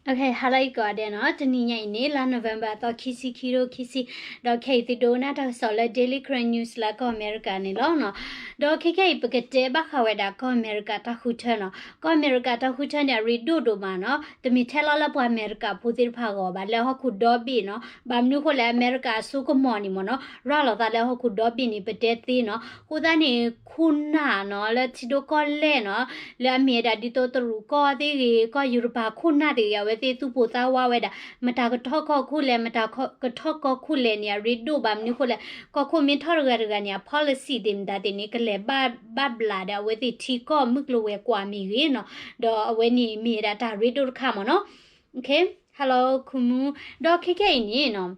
ဟါလၢအဂ့ၤကိးဂၤဒဲးနီၤ, တနံၤညါအံၤန့ၣ် လါ November အသီခံဆံ ခံကထိခံဆံ, ဒီးခဲအံၤသုဒိကနၣ်တၢ်ကစီၣ်လၢ Daily Karen News လၢကီၢ်အမဲရကၤန့ၣ်လီၤနီၤ. ဒီးခဲခဲအံၤ ပကတဲဘၣ်ဃးဝဲဒၣ်ကီၢ်အမဲရကၤတၢ်ဃုထၢနီၤ. ကီၢ်အမဲရကၤတၢ်ဃုထၢန့ၣ် အရ့ဒိၣ်ဒိၣ်မးနီၤ, တမ့ၢ်ထဲလီၤလၢပှၤအမဲရကၤဖိသ့ၣ်တဖၣ်အဂီၢ်ဘၣ်, လၢဟီၣ်ခိၣ်ဒီဘ့ၣ်နီၤ. ဘၣ်မနုၤအဃိလဲၣ် အမဲရကၤအစိကမီၤန့ၣ်မ့ၢ်နီၤ, ရၤလီၤသးလၢဟီၣ်ခိၣ်ဒီဘ့ၣ်န့ၣ် ပတဲသ့နီၤ. အဃိသတးန့ၣ် ခိၣ်နၢ်နီၤ လၢထံဒိၣ်ကီၢ်လဲၢ်နီၤ, လၢအမ့ၢ်ဝဲဒၣ်ဒ်သိးတရူးကီၢ်သ့ၣ်ဂ့ၤ, ကီၢ်ယူရပၤခိၣ်နၢ်သ့ၣ်ဂ့ၤ, အဝဲသ့ၣ်သူၣ်ပိၢ်သးဝးဝဲဒၣ် မတၤကထီၣ်ကီၢ်ခိၣ်လဲၣ်, မတၤကထီၣ်ကီၢ်ခိၣ်လဲၣ်န့ၣ် အရ့ဒိၣ်. ဘၣ်မနုၤအဃိလဲၣ်, ကီၢ်ခိၣ်မ့ၢ်ထီၣ်တဂၤတဂၤန့ၣ် အ policy သ့ၣ်မတၤသ့ၣ်န့ၣ် ကလဲၤဘၣ်ဘၣ်ဘျးဒီးအဝဲသ့ၣ်ထံကီၢ်မုၢ်ကျိၤဝဲၤကွာ်မ့ၢ်ဂ့ၤနီၤ. ဒီးအဝဲန့ၣ်မ့ၢ်ဝဲဒၣ်တၢ်ရ့ဒိၣ်တခါမ့ၢ်နီၤ. ဟါလီၤ ခူမူ, ဒီးခဲခဲအံၤန့ၣ်နီၤ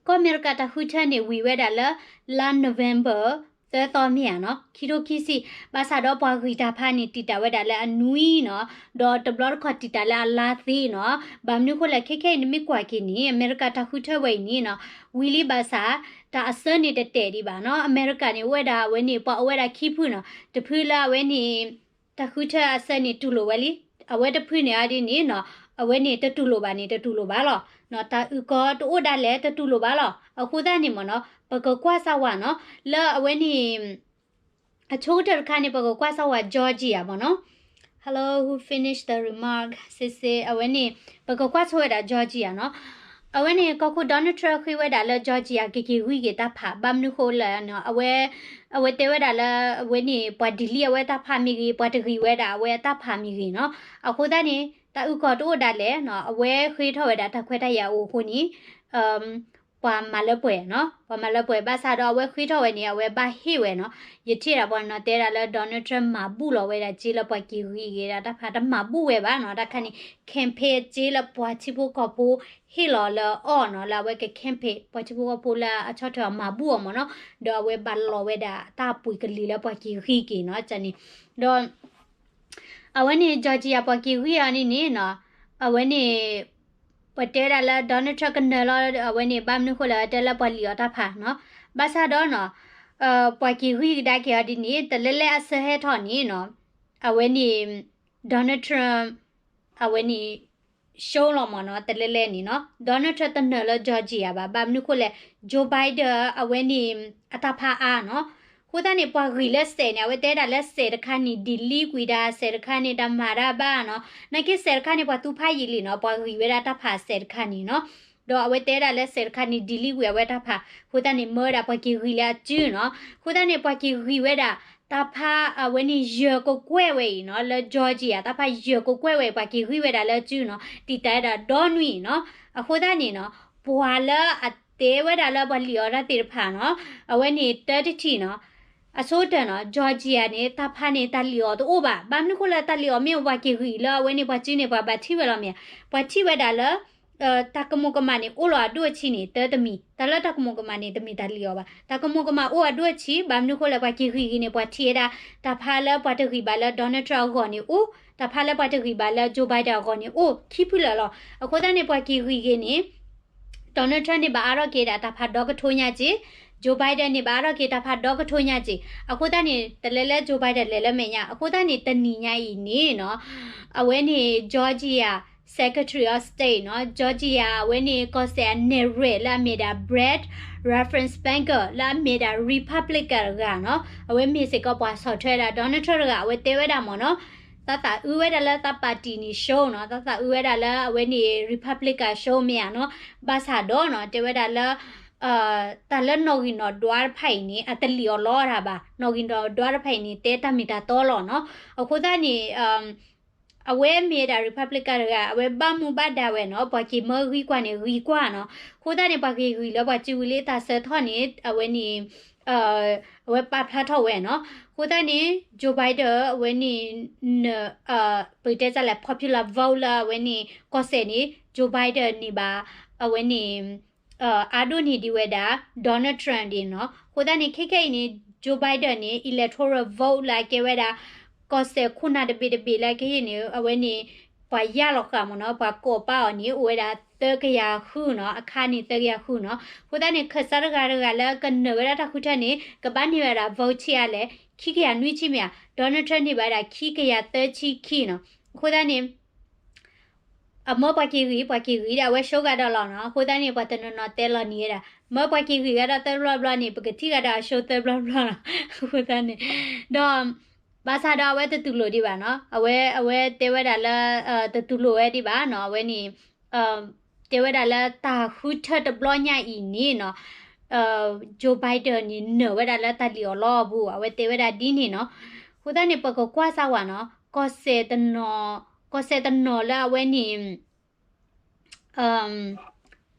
ကီၢ်အမဲရကၤတၢ်ဃုထၢန့ၣ် ဝံၤဝဲဒၣ်လၢ လါ November သၢသီမ့ၢ်ဧါနီၤ, ခံထိခံဆံ, ဘၣ်ဆၣ်ဒီးပှၤဂံၢ်တၢ်ဖးန့ၣ် တံာ်တာ်ဝဲဒၣ်လၢအနွံနီၤ, ဒီးတဘျီတခီၣ်တံာ်တာ်လၢအလါသ့နီၤ. ဘၣ်မနုၤအဃိလဲၣ် ခဲခဲအံၤနမ့ၢ်ကွၢ်က့ၤန့ၣ် အမဲရကၤတၢ်ဃုထၢဝဲအံၤန့ၣ်နီၤ, ဝံၤလံဘၣ်ဆၣ် တၢ်အဆၢန့ၣ်တတဲာ်ဒံးဘၣ်နီၤ. အမဲရကၤန့ၣ် အိၣ်ဝဲဒၣ်အဝဲန့ၣ် ပှၤအိၣ်ဝဲဒၣ်ခံဖုနီၤ, တဖုလၢအဝဲန့ၣ် တၢ်ဃုထၢအဆၢန့ၣ်တူၢ်လိာ်ဝဲလံ, အဝဲတဖုန့ၣ်အဒ်န့ၣ်နီၤ, အဝဲန့ၣ်တတူၢ်လိာ်ဘၣ်န့ၣ် တတူၢ်လိာ်ဘၣ်လီၤ. တၢ်အုၣ်ကီၤတအိၣ်ဒၣ်လဲာ် တတူၢ်လိာ်ဘၣ်လီၤ. အဃိသတးန့ၣ်မ့ၢ်နီၤ ပကကွၢ်စၢ်ဝဲနီၤ, လၢအဝဲန့ၣ် အဆိကတၢၢ်တခါန့ၣ် ပကကွၢ်စၢ်ဝဲ Georgia မ့ၢ်နီၤ. Hello, who finished the remark? စ့စ့ အဝဲန့ၣ် ပကကွၢ်ဆိဝဲဒၣ် Georgia နီၤ. အဝဲန့ၣ် ကီၢ်ခိၣ် Donald Trump ဃ့ဝဲဒၣ်လၢ Georgia ကက့ၤဂံၢ်က့ၤတၢ်ဖး, ဘၣ်မနုၤဃိလဲၣ်နီၤ, အဝဲ အဝဲတဲဝဲဒၣ်လၢ အဝဲန့ၣ် ပှၤ delete အဝဲတၢ်ဖးမ့ၢ်ဂ့ၤ, ပှၤတဂံၢ်ဝဲဒၣ်အဝဲအတၢ်ဖးမ့ၢ်ဂ့ၤနီၤ. အဃိသတးန့ၣ် တၢ်အုၣ်ကီၤတအိၣ်ဒၣ်လဲာ်နီၤ, အဝဲဃ့ထီၣ်ဝဲဒၣ်တၢ်ခွဲးတၢ်ယာ်အိၣ်အဃိန့ၣ် ပှၤမၤလၢပှဲၤနီၤ, ပှၤမၤလၢပှဲၤ ဘၣ်ဆၣ်ဒီးအဝဲဃ့ထီၣ်ဝဲန့ၣ် အဝဲဘၣ်ဟ့ၣ်ဝဲနီၤ. ယထံၣ်ဒၣ်ပှၤနီၤတဲဒၣ်လၢ Donald Trump မၤဘူၣ်လီၤဝဲဒၣ်စ့လၢပှၤက့ၤဂံၢ်က့ၤဒၣ်တၢ်ဖး, တမၤဘူၣ်ဝဲဘၣ်နီၤ. တၢ်ခါန့ၣ် campaign စ့လၢပှၤထံဖိကီၢ်ဖိဟ့ၣ်လီၤလၢအီၤနီၤ, လၢအဝဲက campaign ပှၤထံဖိကီၢ်ဖိလၢအဆီၣ်ထွဲအီၤမၤဘူၣ်အီၤမ့ၢ်နီၤ, ဒီးအဝဲဘၣ်လီၤဝဲဒၣ်တၢ်ပှ့ၤကလံၤလၢပှၤက့ၤဂံၢ်က့ၤနီၤ, န့ၣ်, ဒီး အဝဲန့ၣ် Georgia ပှၤက့ၤဂံၢ်အီၤန့ၣ်န့ၣ်နီၤ, အဝဲန့ၣ် ပတဲဒၣ်လၢ Donald Trump ကနၢၤလီၤ အဝဲန့ၣ် ဘၣ်မနုၤဃိလဲၣ် အတဲလၢပှၤလံၣ်အီၤတၢ်ဖးနီၤ, ဘၣ်ဆၣ်ဒီးနီၤ ပှၤက့ၤဂံၢ်ကဒါက့ၤအီၤဒ်န့ၣ် တလဲလဲအဆၢဟဲထီၣ်န့ၣ်နီၤ, အဝဲန့ၣ် Donald Trump အဝဲန့ၣ် ရှုံးလီၤမ့ၢ်နီၤ, တလဲလဲန့ၣ်နီၤ Donald Trump တနၢၤလၢ Georgia ဘၣ်, ဘၣ်မနုၤဃိလဲၣ် Joe Biden အဝဲန့ၣ် အတၢ်ဖးအါနီၤ. အဃိသတးန့ၣ် ပှၤဂံၢ်လၢစဲးန့ၣ် အဝဲတဲဒၣ်လၢစဲးတခါန့ၣ် delete ကွံာ်ဒၣ်, စဲးတခါန့ၣ် တမၤတၢ်ဘၣ်နီၤ, နာ်က့စဲးတခါန့ၣ် ပှၤသူဖးယံာ်လံနီၤ, ပှၤဂံၢ်ဝဲဒၣ်တၢ်ဖးစဲးတခါန့ၣ်နီၤ, ဒီးအဝဲတဲဒၣ်လၢစဲးတခါန့ၣ် delete ကွံာ်အဝဲတၢ်ဖး, အဃိသတးန့ၣ် မၢဝဲဒၣ်ပှၤက့ၤဂံၢ်လၢအစုနီၤ. အဃိသတးန့ၣ် ပှၤက့ၤဂံၢ်ဝဲဒၣ် တၢ်ဖးအဝဲန့ၣ်ယဲၢ်ကကွဲၢ်ဝဲအံၤနီၤ, လၢ Georgia တၢ်ဖးယဲၢ်ကကွဲၢ်ဝဲအံၤ ပှၤက့ၤဂံၢ်ဝဲဒၣ်လၢအစုနီၤ, တံာ်တာ်ဝဲဒၣ်ဒီနွံနီၤ. အဃိသတးန့ၣ်နီၤ ပှၤလၢအတဲဝဲဒၣ်လၢပှၤလံၣ်အီၤတၢ်သ့ၣ်တဖၣ်နီၤ, အဝဲန့ၣ်တၢတထံၣ်နီၤ, အဆိကတၢၢ်နီၤ Georgia န့ၣ် တၢ်ဖးန့ၣ် တၢ်လံၣ်အီၤတအိၣ်ဘၣ်, ဘၣ်မနုၤဃိလၢတၢ်လံၣ်အီၤမ့ၢ်အိၣ် ပှၤက့ၤဂံၢ်လၢအဝဲန့ၣ် ပှၤစုန့ၣ် ပှၤဘၣ်ထံၣ်ဝဲလီၤမ့ၢ်ဧါ, ပှၤထံၣ်ဝဲဒၣ်လၢ တၢ်ကမူၤကမၣ်န့ၣ် အိၣ်လီၤအဒိၣ်အဆံးန့ၣ် တၢတမံၤ, တၢ်လၢတၢ်ကမူၤကမၣ်န့ၣ် တမ့ၢ်တၢ်လံၣ်အီၤဘၣ်, တၢ်ကမူၤကမၣ်အိၣ်အဒိၣ်အဆံး, ဘၣ်မနုၤဃိလဲၣ် ပှၤက့ၤဂံၢ်ဂ့ၤန့ၣ် ပှၤထံၣ်ဝဲဒၣ် တၢ်ဖးလၢပှၤတဂံၢ်ဘၣ်လၢ Donald Trump အဂီၢ်န့ၣ်အိၣ်, တၢ်ဖးလၢပှၤတဂံၢ်ဘၣ်လၢ Joe Biden အဂီၢ်န့ၣ်အိၣ်, ခံဖုလၢာ်လီၤ. အဃိသတးန့ၣ် ပှၤက့ၤဂံၢ်ဂ့ၤန့ၣ် Donald Trump န့ၣ် ဘၣ်အါထီၣ်က့ၤဒၣ်တၢ်ဖးဒီကထိညါက့ၤ, Joe Biden န့ၣ် ဘၣ်အါထီၣ်က့ၤတၢ်ဖးဒီကထိညါက့ၤ, အဃိသတးန့ၣ် တလဲလဲ Joe Biden လဲၤလၢမဲာ်ညါ, အဃိသတးန့ၣ် တနံၤညါအံၤန့ၣ်နီၤ, အဝဲန့ၣ် Georgia Secretary of State နီၤ, Georgia အဝဲန့ၣ် ကီၢ်စဲၣ်အနဲၣ်ရွဲၣ်လၢအမ့ၢ်ဒၣ် Brad Raffensperger လၢအမ့ၢ်ဒၣ် Republican တဂၤနီၤ, အဝဲမ့ၢ်စ့ၢ်ကီးပှၤဆီၣ်ထွဲဒၣ် Donald Trump တဂၤ, အဝဲတဲဝဲဒၣ်မ့ၢ်နီၤ, သးသးအုးဝဲဒၣ်လၢသးပၣ်တံၣ်န့ၣ် ရှုံးနီၤ, သးသးအုးဝဲဒၣ်လၢအဝဲန့ၣ် Republican ရှုံးမ့ၢ်ဧါနီၤ, ဘၣ်ဆၣ်ဒီးနီၤ တဲဝဲဒၣ်လၢ တၢ်လၢနီၣ်ဂံၢ်နီၣ်ဒွးတဖၣ်အံၤန့ၣ် အတလံၣ်အီၤလီၤတၢ်ဘၣ်, နီၣ်ဂံၢ်နီၣ်ဒွးတဖၣ်အံၤန့ၣ် တဲတၢ်မ့ၢ်တၢ်တီလီၤနီၤ, အဃိသတးန့ၣ် အဝဲမ့ၢ်ဝဲဒၣ် Republican တဂၤ အဝဲဘၣ်မူဘၣ်ဒါဝဲနီၤ, ပှၤက့ၤမၢဂံၢ်ကွၢ်န့ၣ် ဂံၢ်ကွၢ်နီၤ, အဃိသတးန့ၣ် ပှၤက့ၤဂံၢ်လၢပှၤစုဝံၤလၢတၢ်ဆၢထီၣ်န့ၣ် အဝဲန့ၣ် အဝဲပာ်ဖျါထီၣ်ဝဲနီၤ, အဃိသတးန့ၣ် Joe Biden အဝဲန့ၣ် ပတဲတၢ်လဲၣ် popular vote လၢအဝဲန့ၣ် ကီၢ်စဲၣ်န့ၣ် Joe Biden န့ၣ်ဘၣ် အဝဲန့ၣ် အါဒိၣ်န့ၢ်ဒံးဝဲဒၣ် Donald Trump ဒၣ်နီၤ, အဃိသတးန့ၣ် ခဲခဲအံၤန့ၣ် Joe Biden န့ၣ် electoral vote လၢအကဲဝဲဒၣ် ကီၢ်စဲၣ်ခိၣ်နၢ်တဘ့ၣ်တဘ့ၣ်လၢခဲအံၤန့ၣ် အဝဲန့ၣ် ပှၤယၢ်လီၤဃာ်မ့ၢ်နီၤ, ပှၤကိးပာ်အီၤန့ၣ် အိၣ်ဝဲဒၣ်သၢကယၤဃုနီၤ, အခါန့ၣ်သၢကယၤဃုနီၤ, အဃိသတးန့ၣ် ခၢၣ်စးတဂၤတဂၤလၢကနၢၤဝဲဒၣ်တၢ်ဃုထၢန့ၣ် ကဘၣ်န့ၢ်ဝဲဒၣ် vote ဆံးအါလဲၣ်, ခံကယၤနွံဆံမ့ၢ်ဧါ, Donald Trump န့ၢ်ဘၣ်ဝဲဒၣ်ခံကယၤသၢဆံခံနီၤ, အဃိသတးန့ၣ် အမၢပှၤက့ၤဂံၢ် ပှၤက့ၤဂံၢ်ဒီး အဝဲ show ဂၤဒီးလီၤနီၤ. အဃိသတးန့ၣ် ပှၤတနီၤနီၤတဲလီၤန့ၣ်ဝဲဒၣ် မၢပှၤက့ၤဂံၢ်ဂၤဒီးသၢဘျီဘျီန့ၣ် ပကထံၣ်ဂၤဒီးအ show သၢဘျီဘျီနီၤ. အဃိသတးန့ၣ် ဒီး ဘၣ်ဆၣ်ဒီးအဝဲတတူၢ်လိာ်ဒံးဘၣ်နီၤ. အဝဲ အဝဲတဲဝဲဒၣ်လၢ တတူၢ်လိာ်ဝဲဒံးဘၣ်နီၤ. အဝဲန့ၣ် တဲဝဲဒၣ်လၢတၢ်ဃုထၢတဘျီညါအံၤန့ၣ်နီၤ Joe Biden န့ၣ် နၢၤဝဲဒၣ်လၢတၢ်လံၣ်အီၣ်လီအီၤအပူၤ အဝဲတဲဝဲဒၣ်ဒ်န့ၣ်နီၤ. အဃိသတးန့ၣ် ပကကွၢ်စၢ်ဝဲနီၤ ကီၢ်စဲၣ်တနီၤ ကီၢ်စဲၣ်တနီၤလၢအဝဲန့ၣ်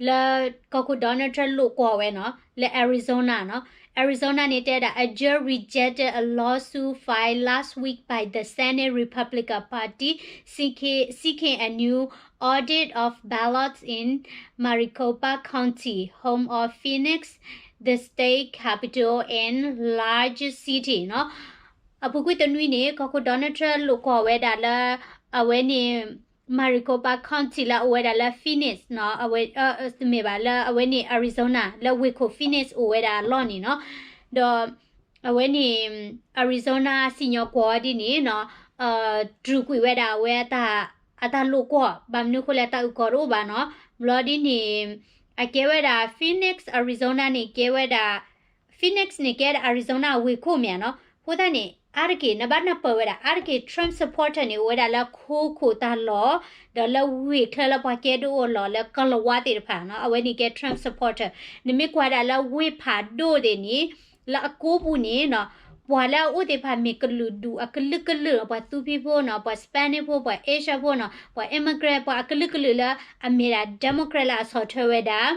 လၢကီၢ်ခိၣ် Donald Trump လိာ်ကွီၢ်ဝဲနီၤ လၢ Arizona နီၤ. Arizona န့ၣ်တဲဒၣ် a judge rejected a lawsuit filed last week by the Senate Republican Party seeking, seeking a new audit of ballots in Maricopa County, home of Phoenix, the state capital and largest city နီၤ. အပူၤကွံာ်တနွံန့ၣ် ကီၢ်ခိၣ် Donald Trump လိာ်ကွီၢ်ဝဲဒၣ်လၢ အဝဲန့ၣ် Maricopa County လၢအအိၣ်ဝဲဒၣ်လၢ Phoenix နီၤ အဝဲ တမ့ၢ်ဘၣ်လၢအဝဲန့ၣ် Arizona လၢဝ့ၢ်ခိၣ် Phoenix အိၣ်ဝဲဒၣ်အလီၢ်န့ၣ်နီၤ. ဒီး အဝဲန့ၣ် Arizona စံၣ်ညီၣ်ကွီၢ်ဒ်န့ၣ်နီၤ တြူာ်ကွံာ်ဝဲဒၣ်အဝဲ အတၢ်လိာ်ကွီၢ် ဘၣ်မနုၤဃိလဲၣ် တၢ်အုၣ်ကီၤတအိၣ်ဘၣ်နီၤ. ဘျီဒ်န့ၣ် အကဲဝဲဒၣ် Phoenix Arizona န့ၣ်ကဲဝဲဒၣ် Phoenix န့ၣ်ကဲဒၣ် Arizona ဝ့ၢ်ခိၣ်မ့ၢ်ဧါနီၤ. အဃိသတးန့ၣ် အါတက့ၢ် နဘၣ်နၢ်ပၢၢ်ဝဲဒၣ် အါတက့ၢ် Trump supporter န့ၣ် အိၣ်ဝဲဒၣ်လၢခိခိၣ်တၢ်လီၢ် ဒီးလၢဝ့ၢ်ချၢလၢပှၤကဲဒိၣ်အလီၢ်လၢကလၤဝါသ့ၣ်တဖၣ်နီၤ အဝဲန့ၣ်ကဲ Trump supporter. နမ့ၢ်ကွၢ်ဒၣ်လၢဝ့ၢ်ဖးဒိၣ်သ့ၣ်န့ၣ် လၢအကိးပူၤန့ၣ်နီၤ ပှၤလၢအအိၣ်သ့ၣ်တဖၣ်မ့ၢ်ကလုာ်ဒူၣ်အကလုာ်ကလုာ် ပှၤသူဖံဖိနီၤ ပှၤ Spanish ဖိ ပှၤ Asian ဖိနီၤ ပှၤ immigrant ပှၤအကလုာ်ကလုာ်လၢအမ့ၢ်ဒၣ် Democrat လၢအဆီၣ်ထွဲဝဲဒၣ်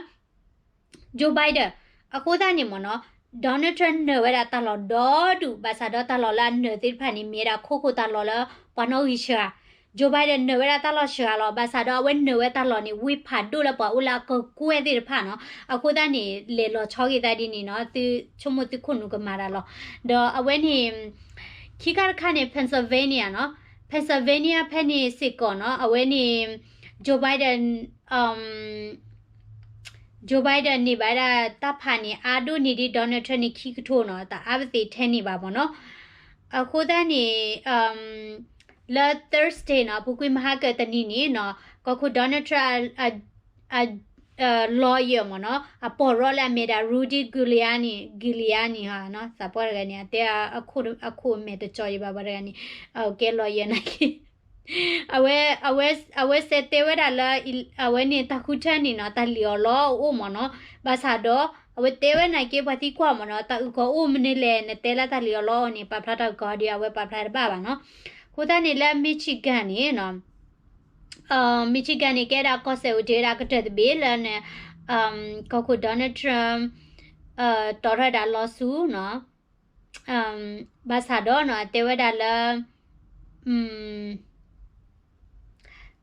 Joe Biden. အဃိသတးန့ၣ်မ့ၢ်နီၤ Donald Trump နၢၤဝဲဒၣ်တၢ်လီၢ်ဒီဒူၣ် ဘၣ်ဆၣ်ဒီးတၢ်လီၢ်လၢအနၢၤသ့ၣ်တဖၣ်န့ၣ် မ့ၢ်ဝဲဒၣ်ခိခိၣ်တၢ်လီၢ်လၢပှၤနီၣ်ဂံၢ်စှၤ. Joe Biden နၢၤဝဲဒၣ်တၢ်လီၢ်စှၤလီၤ ဘၣ်ဆၣ်ဒီးအဝဲနၢၤဝဲတၢ်လီၢ်န့ၣ် ဝ့ၢ်ဖးဒိၣ်လၢပှၤအိၣ်လၢအကကွဲၢ်သ့ၣ်တဖၣ်နီၤ. အဃိသတးန့ၣ် လဲၤလီၤဆီဂ့ၤသးဒ်န့ၣ်နီၤ သုဆိကမိၣ်သုခိၣ်နူာ်ကမၤတၢ်လီၤ. ဒီးအဝဲန့ၣ် ခံခါတခါန့ၣ် Pennsylvania နီၤ Pennsylvania ဖဲန့ၣ်စ့ၢ်ကီးနီၤ အဝဲန့ၣ် Joe Biden Joe Biden န့ၢ်ဘၣ်ဒၣ်တၢ်ဖးန့ၣ် အါဒိၣ်န့ၢ်ဒံး Donald Trump န့ၣ် ခံကထိနီၤ တအါပသ့ၣ်ထဲန့ၣ်ဘၣ်မ့ၢ်နီၤ. အဃိသတးန့ၣ် လၢ Thursday နီၤ အပူၤကွံာ်မဟါကတနံၤန့ၣ်နီၤ ကီၢ်ခိၣ် Donald Trump အ lawyer မ့ၢ်နီၤ အပီၢ်ရီလၢအမ့ၢ်ဒၣ် Rudy Giuliani Giuliani သးပှၢ်တဂၤန့ၣ် အတဲအခိၣ်အမဲာ်တကၠီယဘၣ်ပှၤတဂၤန့ၣ် အကဲ lawyer နာ်က့ အဝဲ အဝဲစဲးတဲဝဲဒၣ်လၢ အဝဲန့ၣ်တၢ်ဃုထၢန့ၣ်နီၤ တၢ်လံၣ်အီၣ်လီအီၤအိၣ်မ့ၢ်နီၤ. ဘၣ်ဆၣ်ဒီး အဝဲတဲဝဲနာ်က့ ပှၤသံကွၢ်မ့ၢ်နီၤ တၢ်အုၣ်ကီၤအိၣ်မနုၤလဲၣ် နတဲလၢတၢ်လံၣ်အီၣ်လီအီၤန့ၣ် ပာ်ဖျါတၢ်အုၣ်ကီၤဒီး အဝဲပာ်ဖျါတဘၣ်ဘၣ်နီၤ. အဃိသတးန့ၣ်လၢ Michigan န့ၣ်နီၤ Michigan န့ၣ် ကဲဒၣ်ကီၢ်စဲၣ်အိၣ်တ့ၢ်ဝဲဒၣ်ကတၢၢ်တဘ့ၣ်လၢ ကီၢ်ခိၣ် Donald Trump တီၣ်ထီၣ်ဝဲဒၣ် lawsuit နီၤ ဘၣ်ဆၣ်ဒီးနီၤ တဲဝဲဒၣ်လၢ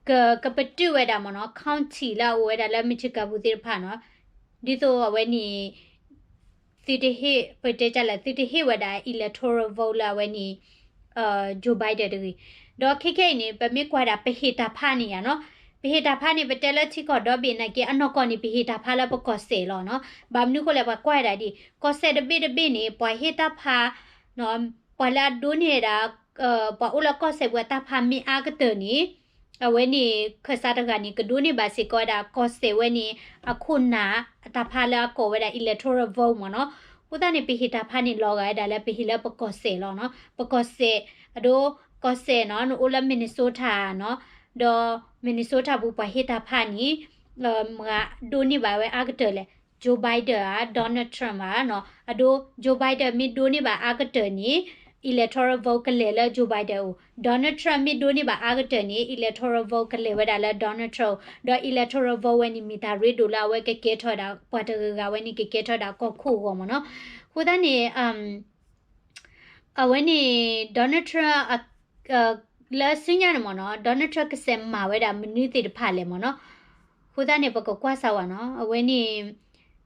က ကပတုာ်ဝဲဒၣ်မ့ၢ်နီၤ county လၢအအိၣ်ဝဲဒၣ်လၢ Michigan ပူၤသ့ၣ်တဖၣ်နီၤ ဒ်သိးအဝဲန့ၣ် သုတဟ့ၣ် ပတဲတၢ်လဲၣ် သုတဟ့ၣ်ဝဲဒၣ် electoral vote လၢအဝဲန့ၣ် Joe Biden တဂ့ၤ. ဒီးခဲခဲအံၤန့ၣ် ပမ့ၢ်ကွၢ်ဒၣ် ပဟ့ၣ်တၢ်ဖးန့ၣ်ယါနီၤ ပဟ့ၣ်တၢ်ဖးန့ၣ် ပတဲလၢထံကီၢ်ဒီဘ့ၣ်နာ်က့ အနီၢ်ကီၢ်န့ၣ် ပဟ့ၣ်တၢ်ဖးလၢပကီၢ်စဲၣ်လီၤနီၤ. ဘၣ်မနုၤဃိလဲၣ် ပှၤကွၢ်ဒၣ်ဒ် ကီၢ်စဲၣ်တဘ့ၣ်တဘ့ၣ်န့ၣ် ပှၤဟ့ၣ်တၢ်ဖး ပှၤလၢအဒိးန့ၢ်ဝဲဒၣ် ပှၤအိၣ်လၢကီၢ်စဲၣ်ပူၤအတၢ်ဖးမ့ၢ်အါကတၢၢ်န့ၣ် အဝဲန့ၣ် ခၢၣ်စးတဂၤန့ၣ် ကဒိးန့ၢ်ဘၣ်စ့ၢ်ကီးဝဲဒၣ် ကီၢ်စဲၣ်ဝဲန့ၣ် အခိၣ်နၢ်အတၢ်ဖးလၢအကိးဝဲဒၣ် electoral vote မ့ၢ်နီၤ. အဃိသတးန့ၣ် ပဟ့ၣ်တၢ်ဖးန့ၣ်လီၤဂာ်ဝဲဒၣ်လၢပဟ့ၣ်လၢပကီၢ်စဲၣ်လီၤနီၤ. ပကီၢ်စဲၣ် အဒိ ကီၢ်စဲၣ်နီၤ နအိၣ်လၢ Minnesota နီၤ, ဒီး Minnesota ပူၤပှၤဟ့ၣ်တၢ်ဖးန့ၣ် မ့ၢ်ဒိးန့ၢ်ဘၣ်ဝဲအါကတၢၢ်လဲၣ် Joe Biden ဧါ Donald Trump ဧါနီၤ. အဒိ Joe Biden မ့ၢ်ဒိးန့ၢ်ဘၣ်အါကတၢၢ်န့ၣ် electoral vote ကလဲၤလၢ Joe Biden အိၣ်, Donald Trump မ့ၢ်ဒိးန့ၢ်ဘၣ်အါကတၢၢ်န့ၣ် electoral vote ကလဲၤဝဲဒၣ်လၢ Donald Trump အိၣ်, ဒီး electoral vote ဝဲန့ၣ်မ့ၢ်တၢ်ရ့ဒိၣ်လၢအဝဲကကဲထီၣ်ဒၣ် ပှၤတဂၤဂၤဝဲန့ၣ်ကကဲထီၣ်ဒၣ်ကီၢ်ခိၣ်အဂီၢ်မ့ၢ်နီၤ. အဃိသတးန့ၣ် အဝဲန့ၣ် Donald Trump လၢဆူညါန့ၣ်မ့ၢ်နီၤ Donald Trump ကစဲးမၤဝဲဒၣ်မနုၤသ့ၣ်တဖၣ်လဲၣ်မ့ၢ်နီၤ. အဃိသတးန့ၣ် ပကကွၢ်စၢ်ဝဲနီၤ အဝဲန့ၣ်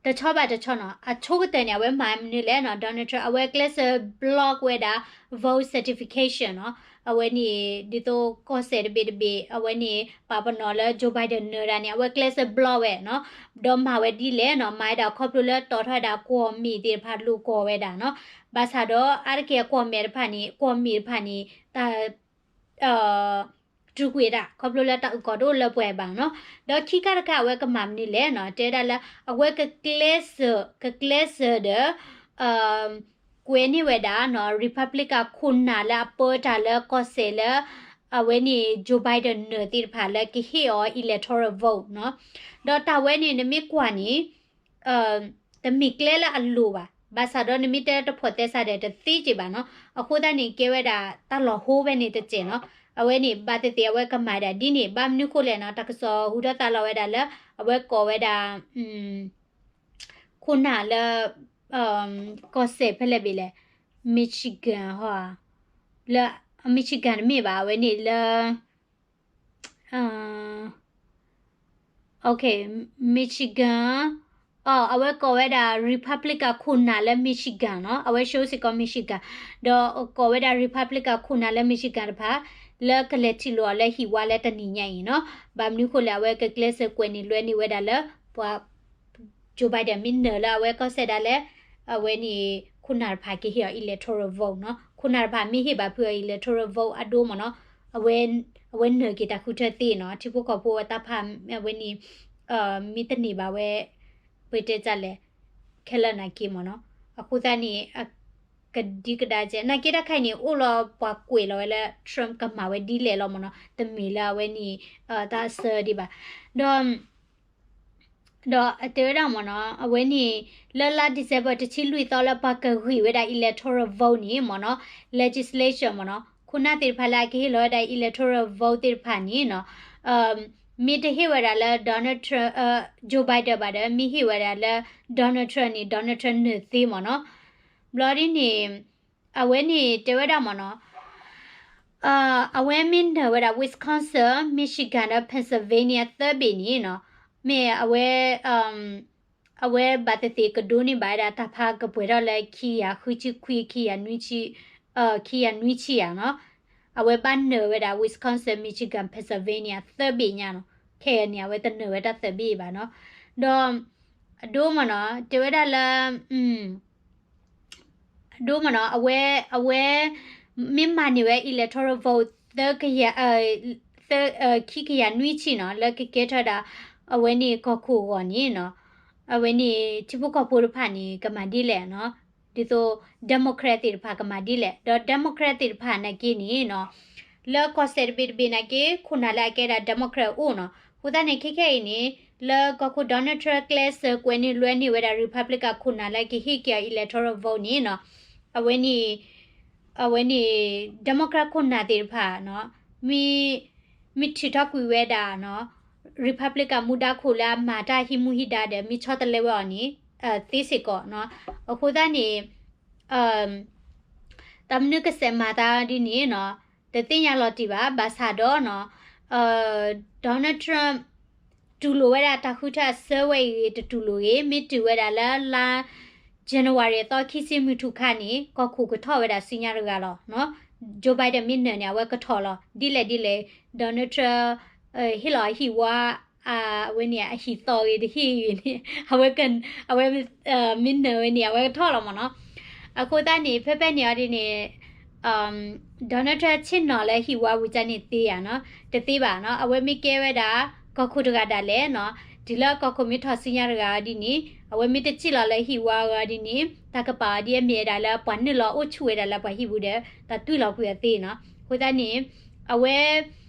တဆီဘၣ်တဆီနီၤ အဆိကတၢၢ်န့ၣ် အဝဲမၤမနုၤလဲၣ်နီၤ Donald Trump အဝဲကျဲးစၢး block ဝဲဒၣ် vote certification နီၤ. အဝဲန့ၣ် ဒ်သိးကီၢ်စဲၣ်တဘ့ၣ်တဘ့ၣ် အဝဲန့ၣ် ပာ်ပနီၣ်လၢ Joe Biden နၢၤဒၣ်န့ၣ် အဝဲကျဲးစၢး block ဝဲနီၤ. ဒီးမၤဝဲဒ်လဲၣ်နီၤ မၤဝဲဒၣ်ခီဖျိလၢတီၣ်ထီၣ်ဝဲဒၣ်ကွီၢ်မ့ၣ်သ့ၣ်တဖၣ်လိာ်ကွီၢ်ဝဲဒၣ်နီၤ. ဘၣ်ဆၣ်ဒီးအါတက့ၢ်အကွီၢ်မ့ၣ်တဖၣ်န့ၣ် ကွီၢ်မ့ၣ်တဖၣ်န့ၣ် တၢ် Trump တြူာ်ကွံာ်တၢ် ခီဖျိလၢတၢ်အုၣ်ကီၤတအိၣ်လၢပှဲၤဘၣ်နီၤ. ဒီးခံခါတခါအဝဲကမၤမနုၤလဲၣ်နီၤ တဲဝဲဒၣ်လၢ အဝဲကကျဲးစၢး ကကျဲးစၢးဒီး ကွဲးန့ၢ်ဝဲဒၣ်နီၤ Republican ခိၣ်နၢ်လၢအပၢတၢ်လၢကီၢ်စဲၣ်လၢ အဝဲန့ၣ် Joe Biden နၢၤသ့ၣ်တဖၣ်လၢကဟ့ၣ်အီၤ electoral vote နီၤ. ဒီးတၢ်ဝဲန့ၣ် နမ့ၢ်ကွၢ်န့ၣ် တမ့ၢ်ကျဲလၢအလိၤဘၣ်. ဘၣ်ဆၣ်ဒီးနမ့ၢ်တဲတဖိးသဲစးဒီးတသ့က့ၤဘၣ်နီၤ. အဃိသတးန့ၣ် ကဲဝဲဒၣ်တၢ်လီၤဟိဖဲန့ၣ်တစဲးနီၤ. အဝဲန့ၣ် ဘၣ်သ့ၣ်သ့ၣ်အဝဲကမၤဒၣ်ဒ်န့ၣ် ဘၣ်မနုၤဃိလဲၣ်နီၤ. တၢ်ကစီၣ်ဟူထီၣ်သါလီၤဝဲဒၣ်လၢ အဝဲကိးဝဲဒၣ် ခိၣ်နၢ်လၢ ကီၢ်စဲၣ်ဖဲလဲၣ်ဘ့ၣ်လဲၣ်, Michigan ဟီ, လၢ Michigan တမ့ၢ်ဘၣ်, အဝဲန့ၣ်လၢ Michigan, အဝဲကိးဝဲဒၣ် Republican ခိၣ်နၢ်လၢ Michigan နီၤ, အဝဲ show စ့ၢ်ကီး Michigan, ဒီးကိးဝဲဒၣ် Republican ခိၣ်နၢ်လၢ Michigan တဖၣ် လၢကလဲၤထံၣ်လိာ်အီၤလၢဟံၣ်ဝါလၢတနံၤညါအံၤနီၤ. ဘၣ်မနုၤဃိလဲၣ်, အဝဲကကျဲးစၢးကွဲးန့ၢ်လွဲန့ၢ်ဝဲဒၣ်လၢ ပှၤ Joe Biden မ့ၢ်နၢၤလၢအဝဲကီၢ်စဲၣ်ဒၣ်လဲာ်, အဝဲန့ၣ် ခိၣ်နၢ်တဖၣ်ကဟ့ၣ်အီၤ electoral vote နီၤ. ခိၣ်နၢ်တဖၣ်မ့ၢ်ဟ့ၣ်ဘၣ်ဖုးအီၤ electoral vote အဒိမ့ၢ်နီၤ, အဝဲနၢၤက့ၤတၢ်ဃုထၢသ့နီၤ, ထံဖိကီၢ်ဖိအတၢ်ဖး အဝဲန့ၣ် မ့ၢ်တန့ၢ်ဘၣ်ဝဲ ပတဲတၢ်လဲၣ်, ခဲလၢာ်နာ်က့မ့ၢ်နီၤ. အဃိသတးန့ၣ် ကဒံကဒါကဲ နာ်က့တၢ်ခါအံၤန့ၣ် အိၣ်လီၤပှၤကွဲးလီၤဝဲလၢ Trump ကမၤဝဲဒ်လဲၣ်လီၤမ့ၢ်နီၤ, တမ့ၢ်လၢအဝဲန့ၣ် တၢ်အစၢဒံးဘၣ်. ဒီး ဒီးတဲဝဲဒၣ်မ့ၢ်နီၤ, အဝဲန့ၣ် လၢလါ December တဆံလွံၢ်သီလၢပှၤကဂံၢ်ဝဲဒၣ် electoral vote န့ၣ်မ့ၢ်နီၤ, legislation မ့ၢ်နီၤ, ခိၣ်နၢ်သ့ၣ်တဖၣ်လၢအကဟ့ၣ်လီၤဝဲဒၣ် electoral vote သ့ၣ်တဖၣ်န့ၣ်နီၤ, မ့ၢ်တဟ့ၣ်ဝဲဒၣ်လၢ Donald Trump, Joe Biden ဘၣ်ဒီး မ့ၢ်ဟ့ၣ်ဝဲဒၣ်လၢ Donald Trump န့ၣ် Donald Trump နၢၤသ့မ့ၢ်နီၤ. ဘျီဒ်န့ၣ် အဝဲန့ၣ်တဲဝဲဒၣ်မ့ၢ်နီၤ, အဝဲမ့ၢ်နၢၤဝဲဒၣ် Wisconsin, Michigan ဒီး Pennsylvania သၢဘ့ၣ်န့ၣ်နီၤ, မ့ၢ်အဝဲ အဝဲဘၣ်သ့ၣ်သ့ၣ်ကဒိးန့ၢ်ဘၣ်ဝဲဒၣ်တၢ်ဖးကပှဲၤထီၣ်လၢ ခံကယၤဃုဆံခွံ, ခံကယၤနွံဆံ, ခံကယၤနွံဆံယၤနီၤ. အဝဲဘၣ်နၢၤဝဲဒၣ် Wisconsin, Michigan, Pennsylvania သၢဘ့ၣ်ညါနီၤ. ခဲအံၤန့ၣ် အဝဲတနၢၤဝဲတၢ်သၢဘ့ၣ်ဘၣ်နီၤ. ဒီး အဒိမ့ၢ်နီၤ, တဲဝဲဒၣ်လၢ အဒိမ့ၢ်နီၤ, အဝဲ အဝဲ မ့ၢ်မၤန့ၢ်ဝဲ electoral vote သၢကယၤ, သၢ, ခံကယၤနွံဆံနီၤ, လၢကကဲထီၣ်ဒၣ် အဝဲန့ၣ်ကီၢ်ခိၣ်အဂီၢ်န့ၣ်နီၤ, အဝဲန့ၣ် ထံဖိကီၢ်ဖိတဖၣ်န့ၣ် ကမၤဒ်လဲၣ်နီၤ, ဒ်သိး Democrat သ့ၣ်တဖၣ်ကမၤဒ်လဲၣ်, ဒီး Democrat သ့ၣ်တဖၣ်နာ်က့န့ၣ်နီၤ, လၢကီၢ်စဲၣ်တဘ့ၣ်တဘ့ၣ်နာ်က့ ခိၣ်နၢ်လၢအကဲဒၣ် Democrat အိၣ်နီၤ. အဃိသတးန့ၣ် ခဲခဲအံၤန့ၣ် လၢကီၢ်ခိၣ် Donald Trump ကျဲးစၢးကွဲးန့ၢ်လွဲန့ၢ်ဝဲဒၣ် Republican ခိၣ်နၢ်လၢကဟ့ၣ်က့ၤအီၤ electoral vote န့ၣ်နီၤ, အဝဲန့ၣ် အဝဲန့ၣ် Democrat ခိၣ်နၢ်သ့ၣ်တဖၣ်နီၤ, မ့ၢ် မ့ၢ်ထုးထီၣ်ကွံာ်ဝဲဒၣ်နီၤ, Republican မူဒါခိၣ်လၢအမၤတၢ်ဟံးမူဟံးဒါဒီး မ့ၢ်ဆီတလဲဝဲအီၤန့ၣ် သ့စ့ၢ်ကီးနီၤ. အဃိသတးန့ၣ် တၢ်မနုၤကစဲးမၤသးဒ်န့ၣ်နီၤ, တသ့ၣ်ညါလီၤတံၢ်ဘၣ်. ဘၣ်ဆၣ်ဒီးနီၤ, Donald Trump တူၢ်လိာ်ဝဲဒၣ်တၢ်ဃုထၢအစၢဝဲအံၤ တတူၢ်လိာ်ဂ့ၤ, မ့ၢ်တုၤဝဲဒၣ်လၢလါ January အသီခံဆံမုၢ်ထူၣ်ခါန့ၣ် ကီၢ်ခိၣ်ကထီၣ်ဝဲဒၣ်ဆူညါတဂၤလီၤ. Joe Biden မ့ၢ်နၢၤန့ၣ် အဝဲကထီၣ်လီၤ. ဒ်လဲၣ်ဒ်လဲၣ် Donald Trump ဟ့ၣ်လီၤအဟံၣ်ဝါ အဝဲန့ၣ် အဟံၣ်သီဂ့ၤတဟ့ၣ်ဂ့ၤန့ၣ် အဝဲ အဝဲ မ့ၢ်နၢၤဝဲန့ၣ် အဝဲကထီၣ်လီၤမ့ၢ်နီၤ. အဃိသတးန့ၣ် ဖဲဖဲန့ၣ်အီၤဒ်န့ၣ် Donald Trump ဆ့ၣ်နီၤလၢဟံၣ်ဝါဝံၤန့ၣ်သ့ဧါနီၤ, တသ့ဘၣ်နီၤ. အဝဲမ့ၢ်ကဲဝဲဒၣ် ကီၢ်ခိၣ်တဂၤဒၣ်လဲာ်နီၤ, တုၤလၢကီၢ်ခိၣ်မ့ၢ်ထီၣ်ဆူညါတဂၤအီၤဒ်န့ၣ် အဝဲမ့ၢ်တစံၣ်လီၤလၢဟံၣ်ဝါအီၤဒ်န့ၣ် တၢ်ကပာ်အီၤဒ်အမ့ၢ်ဝဲဒၣ်လၢပှၤနုာ်လီၤအိၣ်ဆူၣ်ဝဲဒၣ်လၢပှၤဟံၣ်ပူၤဒီး တၢ်တွံၢ်လီၤကွံာ်အီၤသ့နီၤ. အဃိသတးန့ၣ် အဝဲ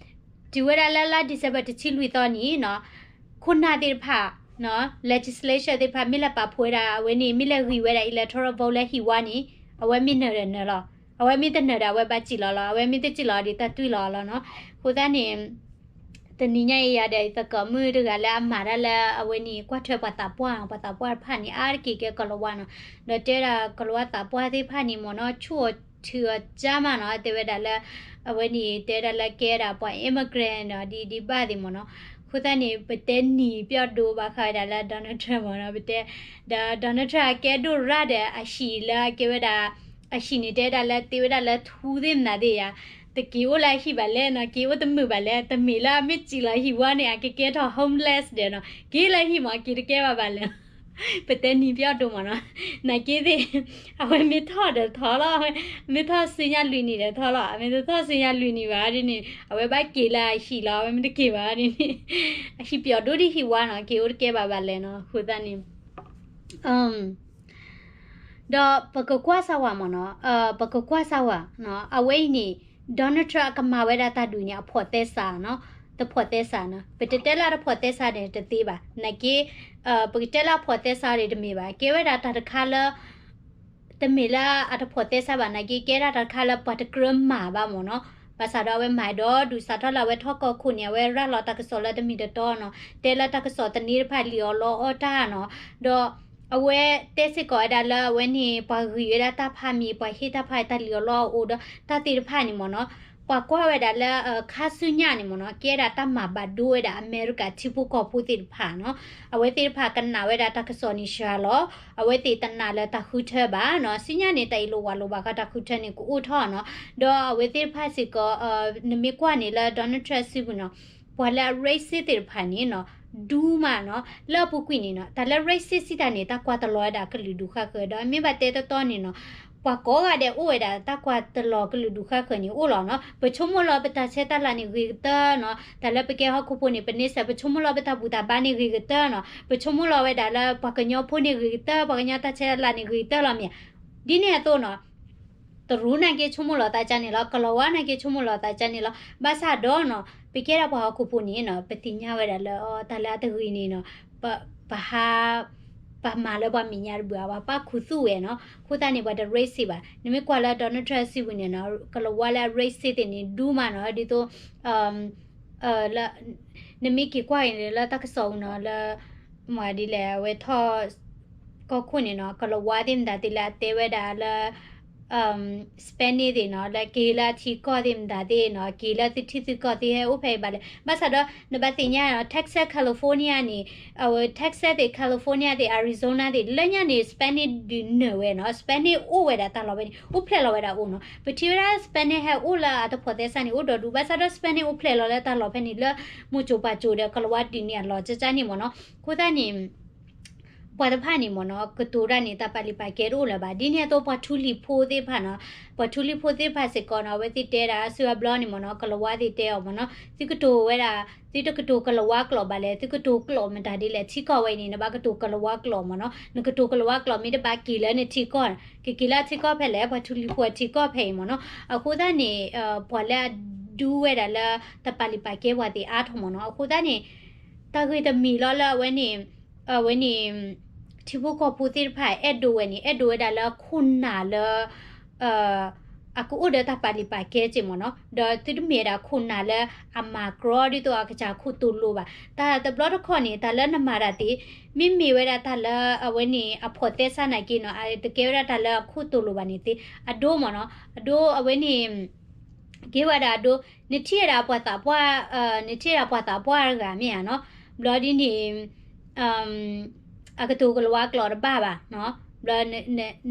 တုၤဝဲဒၣ်လၢလါ December တဆံလွံၢ်သီန့ၣ်နီၤ, ခိၣ်နၢ်သ့ၣ်တဖၣ် legislature သ့ၣ်တဖၣ် မ့ၢ်လဲၤပာ်ဖှိၣ်ဝဲဒၣ် အဝဲန့ၣ် မ့ၢ်လဲၤဂံၢ်ဝဲဒၣ် electoral vote လၢဟံၣ်ဝါန့ၣ် အဝဲမ့ၢ်နၢၤဒီးနၢၤလီၤ. အဝဲမ့ၢ်တနၢၤဒီး အဝဲဘၣ်စံၣ်လီၤလီၤ. အဝဲမ့ၢ်တစံၣ်လီၤဒီး တၢ်တွံၢ်လီၤအီၤလီၤနီၤ. အဃိသတးန့ၣ် တနံၤညါအံၤယၤဒီး သကိးမုၣ်တဂၤလၢအမၤတၢ်လၢအဝဲန့ၣ် ကွၢ်ထွဲပှၤသးပှၢ်နီၤ, ပှၤသးပှၢ်တဖၣ်န့ၣ် အါတက့ၢ်ကဲကီၤလၤဝါနီၤ. ဒီးတဲဝဲဒၣ်ကီၤလၤဝါသးပှၢ်သ့ၣ်တဖၣ်န့ၣ်မ့ၢ်နီၤ ဆူၣ်အီၤထုးအီၤကၢ်မးနီၤ, တဲဝဲဒၣ်လၢ အဝဲန့ၣ် တဲဝဲဒၣ်လၢကဲဒၣ်ပှၤ immigrant နီၤ ဒ်ဒ်ဘၣ်သ့ၣ်မ့ၢ်နီၤ. အဃိသတးန့ၣ် ပတဲနံၤပျီၢ်ဒိဘၣ်ဃးဝဲဒၣ်လၢ Donald Trump မ့ၢ်နီၤ, ပတဲ ဒီး Donald Trump အကဲဒိၣ်ရၣ်ဒီးအဟံၣ်လၢအကဲဝဲဒၣ် အဟံၣ်န့ၣ် တဲဝဲဒၣ်လၢ သ့ဝဲဒၣ်လၢထူသ့ၣ်မနုၤသ့ၣ်ယါ, တက့ၤအိၣ်လၢအဟံၣ်ဘၣ်လဲၣ်နီၤ, က့ၤအိၣ်တမုာ်ဘၣ်လဲၣ်, တမ့ၢ်လၢအမ့ၢ်စံၣ်လီၤဟံၣ်ဝါန့ၣ် အကကဲထီၣ် homeless ဒီးနီၤ, က့ၤလၢဟံၣ်မ့ၢ် အက့ၤတကဲဘၣ်ဘၣ်လဲၣ်. ပတဲနံၤပျီၣ်ဒိၣ်မးနီၤ, နာ်က့သ့ၣ်, အဝဲမ့ၢ်ထီၣ်ဒီးထီၣ်လီၤ, မ့ၢ်ထီၣ်ဆူညါလွံၢ်နံၣ်ဒီးထီၣ်လီၤ, မ့ၢ်တထီၣ်ဆူညါလွံၢ်နံၣ်ဘၣ်ဒ်န့ၣ် အဝဲဘၣ်က့ၤလၢအဟံၣ်လီၤ, အဝဲမ့ၢ်တက့ၤဘၣ်ဒ်န့ၣ်, အဟံၣ်ပျီၣ်ဒိၣ်ဒ်ဟံၣ်ဝါနီၤ, က့ၤအိၣ်တကဲဘၣ်ဘၣ်လဲၣ်နီၤ, အဃိသတးန့ၣ် ဒီးပကကွၢ်စၢ်ဝဲမ့ၢ်နီၤ, ပကကွၢ်စၢ်ဝဲ, အဝဲအံၤန့ၣ် Donald Trump အကမၤဝဲဒၣ်တၢ်ဒုးန့ၣ် အဖိးသဲစးနီၤ, တဖိးသဲစးနီၤ, ပတတဲလၢအတဖိးသဲစးန့ၣ်တသ့ဘၣ်, နာ်က့ ပကတဲလၢအဖိးသဲစးန့ၣ်တမ့ၢ်ဘၣ်, ကဲဝဲဒၣ်တၢ်တခါလၢ တမ့ၢ်လၢအတဖိးသဲစးဘၣ်, နာ်က့ကဲဒၣ်တၢ်တခါလၢပှၤတကြၢးမၤဘၣ်မ့ၢ်နီၤ, ဘၣ်ဆၣ်ဒီးအဝဲမၤဒီးဒုးစးထီၣ်လၢအဝဲထီၣ်ကီၢ်ခိၣ်န့ၣ် အဝဲရၤလီၤတၢ်ကစီၣ်လၢတမ့ၢ်တတီနီၤ, တဲလၢတၢ်ကစီၣ်သန့တဖၣ်လံၣ်အီၣ်လီအီၣ်တၢ်နီၤ, ဒီး အဝဲတဲစ့ၢ်ကီးဝဲဒၣ်လၢအဝဲန့ၣ် ပှၤဂံၢ်ဝဲဒၣ်တၢ်ဖးမံၤ ပှၤဟ့ၣ်တၢ်ဖးတၢ်လံၣ်အီၣ်လီအီၣ်အိၣ်ဒီးတၢ်သ့ၣ်တဖၣ်န့ၣ်မ့ၢ်နီၤ, ပှၤကွၢ်ဝဲဒၣ်လၢ ခါဆူညါန့ၣ်မ့ၢ်နီၤ, ကဲဒၣ်တၢ်မၤဘၣ်ဒိဝဲဒၣ်အမဲရကၤထံဖိကီၢ်ဖိသ့ၣ်တဖၣ်နီၤ, အဝဲသ့ၣ်တဖၣ်ကနာ်ဝဲဒၣ်တၢ်ကစီၣ်န့ၣ်စှၤလီၤ, အဝဲသ့ၣ်တနာ်လၢတၢ်ဃုထၢဘၣ်နီၤ, ဆူညါန့ၣ် တၢ်အ့ၣ်လိာ်ဝးလိာ်ဘၣ်ဃးတၢ်ဃုထၢန့ၣ်ကအိၣ်ထီၣ်နီၤ, ဒီးအဝဲသ့ၣ်တဖၣ်စ့ၢ်ကီး နမ့ၢ်ကွၢ်န့ၣ်လၢ Donald Trump စုပူၤနီၤ, ပှၤလၢအ racist သ့ၣ်တဖၣ်န့ၣ်နီၤ, ဒူမးနီၤ, လၢအပူၤကွံာ်န့ၣ်နီၤ, တၢ်လၢ racist စံးတၢ်န့ၣ် တၢ်ကွၢ်တလီၤဝဲဒၣ်ကလုာ်ဒူၣ်ဃါဃၢၤ, ဒီးမ့ၢ်ဘၣ်တဲတီတီန့ၣ်နီၤ, ပှၤကိးဂၤဒဲးအိၣ်ဝဲဒၣ်တၢ်ကွၢ်တလီၤကလုာ်ဒူၣ်ဃါဃၢၤန့ၣ်အိၣ်လီၤနီၤ, ပဆိကမိၣ်လီၤပတၢ်ဆဲးတၢ်လၤန့ၣ်ဂ့ၤကတၢၢ်နီၤ, တၢ်လၢပကဲဟီၣ်ခိၣ်ဖိန့ၣ် ပန့ဆၢၣ် ပဆိကမိၣ်လီၤပတၢ်ဘူၣ်တၢ်ဘါန့ၣ်ဂ့ၤကတၢၢ်နီၤ, ပဆိကမိၣ်လီၤဝဲဒၣ်လၢပှၤကညီဖိန့ၣ်ဂ့ၤကတၢၢ်, ပှၤကညီတၢ်ဆဲးတၢ်လၤန့ၣ်ဂ့ၤကတၢၢ်လီၤမ့ၢ်ဧါ, ဒ်န့ၣ်အသိးနီၤ တရူးနာ်က့ဆိကမိၣ်လီၤသးကန့ၣ်လီၤ, ကလီၤဝါနာ်က့ဆိကမိၣ်လီၤသးကန့ၣ်လီၤ, ဘၣ်ဆၣ်ဒီးနီၤ, ပကဲဒၣ်ပှၤဟီၣ်ခိၣ်ဖိန့ၣ်နီၤ, ပသ့ၣ်ညါဝဲဒၣ်လၢ တၢ်လၢအတဂ့ၤန့ၣ်နီၤ, ပဟး ပမၤလၢပှၤမဲာ်ညါတဘၣ်, ပှၤဘၣ်ခူသူၣ်ဝဲနီၤ, အဃိသတးန့ၣ် ပှၤတ racist ဘၣ်, နမ့ၢ်ကွၢ်လၢ Donald Trump စုပူၤန့ၣ်နီၤ, ကလီၤဝါလၢအ racist သ့ၣ်န့ၣ် ဒူမးနီၤ, ဒ်သိး လၢ နမ့ၢ်က့ၤကွၢ်အံၤန့ၣ် လၢတၢ်ကစီၣ်ပူၤနီၤ, လၢ မၤဒ်လဲၣ် အဝဲထီၣ် ကီၢ်ခိၣ်န့ၣ်နီၤ, ကလီၤဝါသ့ၣ်မတၤသ့ၣ်လၢအတဲဝဲဒၣ်လၢ Spanish သ့ၣ်နီၤ, လၢက့ၤလၢအထံကီၢ်သ့ၣ်မတၤသ့ၣ်နီၤ, က့ၤလၢသုထံသုကီၢ်သ့ၣ်ဟဲအိၣ်ဖဲအံၤဘၣ်လဲၣ်, ဘၣ်ဆၣ်ဒီး နဘၣ်သ့ၣ်ညါနီၤ, Texas, California န့ၣ် အဝဲ Texas သ့ၣ် California သ့ၣ် Arizona သ့ၣ် လၢညါန့ၣ် Spanish ဒုးနၢၤဝဲနီၤ, Spanish အိၣ်ဝဲဒၣ်တၢ်လီၢ်ဖဲန့ၣ်, အိၣ်ဖျဲၣ်လီၤဝဲဒၣ်အိၣ်နီၤ, ပထံၣ်ဝဲဒၣ် Spanish ဟဲအိၣ်လၢအတဖိးသဲစးန့ၣ် အိၣ်ဒီးဒူၣ်, ဘၣ်ဆၣ်ဒီး Spanish အိၣ်ဖျဲၣ်လီၤလၢတၢ်လီၢ်ဖဲန့ၣ် လၢမိၢ်စိၤပၢ်စိၤဒီးကလီၤဝါဒုးန့ၢ်အလီၢ်ကကန့ၣ်မ့ၢ်နီၤ, အဃိသတးန့ၣ် ပှၤတဖၣ်န့ၣ်မ့ၢ်နီၤ, ကတိၤတၢ်န့ၣ် တၢ်ပာ်လုၢ်ပာ်ကဲတအိၣ်လၢၤဘၣ်, ဒ်န့ၣ်အသိးပှၤထူလံၤဖိသ့ၣ်တဖၣ်နီၤ, ပှၤထူလံၤဖိသ့ၣ်တဖၣ်စ့ၢ်ကီးနီၤ, အဝဲသ့ၣ်တဲဒၣ် ဆူအဘျီန့ၣ်မ့ၢ်နီၤ, ကလီၤဝါသ့ၣ်တဲအီၤမ့ၢ်နီၤ, သုကတိၤဝဲဒၣ်, သုတကတိၤကလီၤဝါကျိာ်ဘၣ်လဲၣ်, သုကတိၤကျိာ်မတၤဒ်လဲၣ်, ထံကီၢ်ဝဲအံၤန့ၣ် နဘၣ်ကတိၤကလီၤဝါကျိာ်မ့ၢ်နီၤ, နကတိၤကလီၤဝါကျိာ်မ့ၢ်တဘၣ်က့ၤလၢနထံကီၢ်, ကက့ၤလၢအထံကီၢ်ဖဲလဲၣ်, ပှၤထူလံၤဖိအထံကီၢ်ဖဲအံၤမ့ၢ်နီၤ, အဃိသတးန့ၣ် ပှၤလၢအဒူဝဲဒၣ်လၢ တၢ်ပာ်လုၢ်ပာ်ကဲပှၤသ့ၣ်အါထီၣ်မ့ၢ်နီၤ, အဃိသတးန့ၣ် တၢ်ဂ့ၢ်တမံၤလီၤလၢအဝဲန့ၣ် အဝဲန့ၣ် ထံဖိကီၢ်ဖိသ့ၣ်တဖၣ်အဲၣ်ဒိးဝဲန့ၣ် အဲၣ်ဒိးဝဲဒၣ်လၢအခိၣ်နၢ်လၢ အကအိၣ်ဒီးတၢ်ပာ်လုၢ်ပာ်ကဲက့ၢ်မ့ၢ်နီၤ, ဒီးသုတမ့ၢ်ဝဲဒၣ်ခိၣ်နၢ်လၢအမၤကြီဒ်သိးအကစၢ်ခိၣ်သိလိၤဘၣ်, တၢ်တဘျီတခီၣ်န့ၣ် တၢ်လၢနမၤတၢ်သ့ မ့မ့ၢ်ဝဲဒၣ်တၢ်လၢအဝဲန့ၣ် အဖိးသဲစးနာ်က့နီၤ, တကဲဝဲဒၣ်တၢ်လၢအခိၣ်သိလိၤဘၣ်န့ၣ်သ့, အဒိမ့ၢ်နီၤ, အဒိအဝဲန့ၣ် ကဲဝဲဒၣ်အဒိ, နထံၣ်ဝဲဒၣ်ပှၤသးပှၢ်, နထံၣ်ဝဲဒၣ်ပှၤသးပှၢ်တဂၤမ့ၢ်ဧါနီၤ, ဘျီဒ်န့ၣ် အကတိၤကလီၤဝါကျိာ်တဘၣ်ဘၣ်, ဘျီ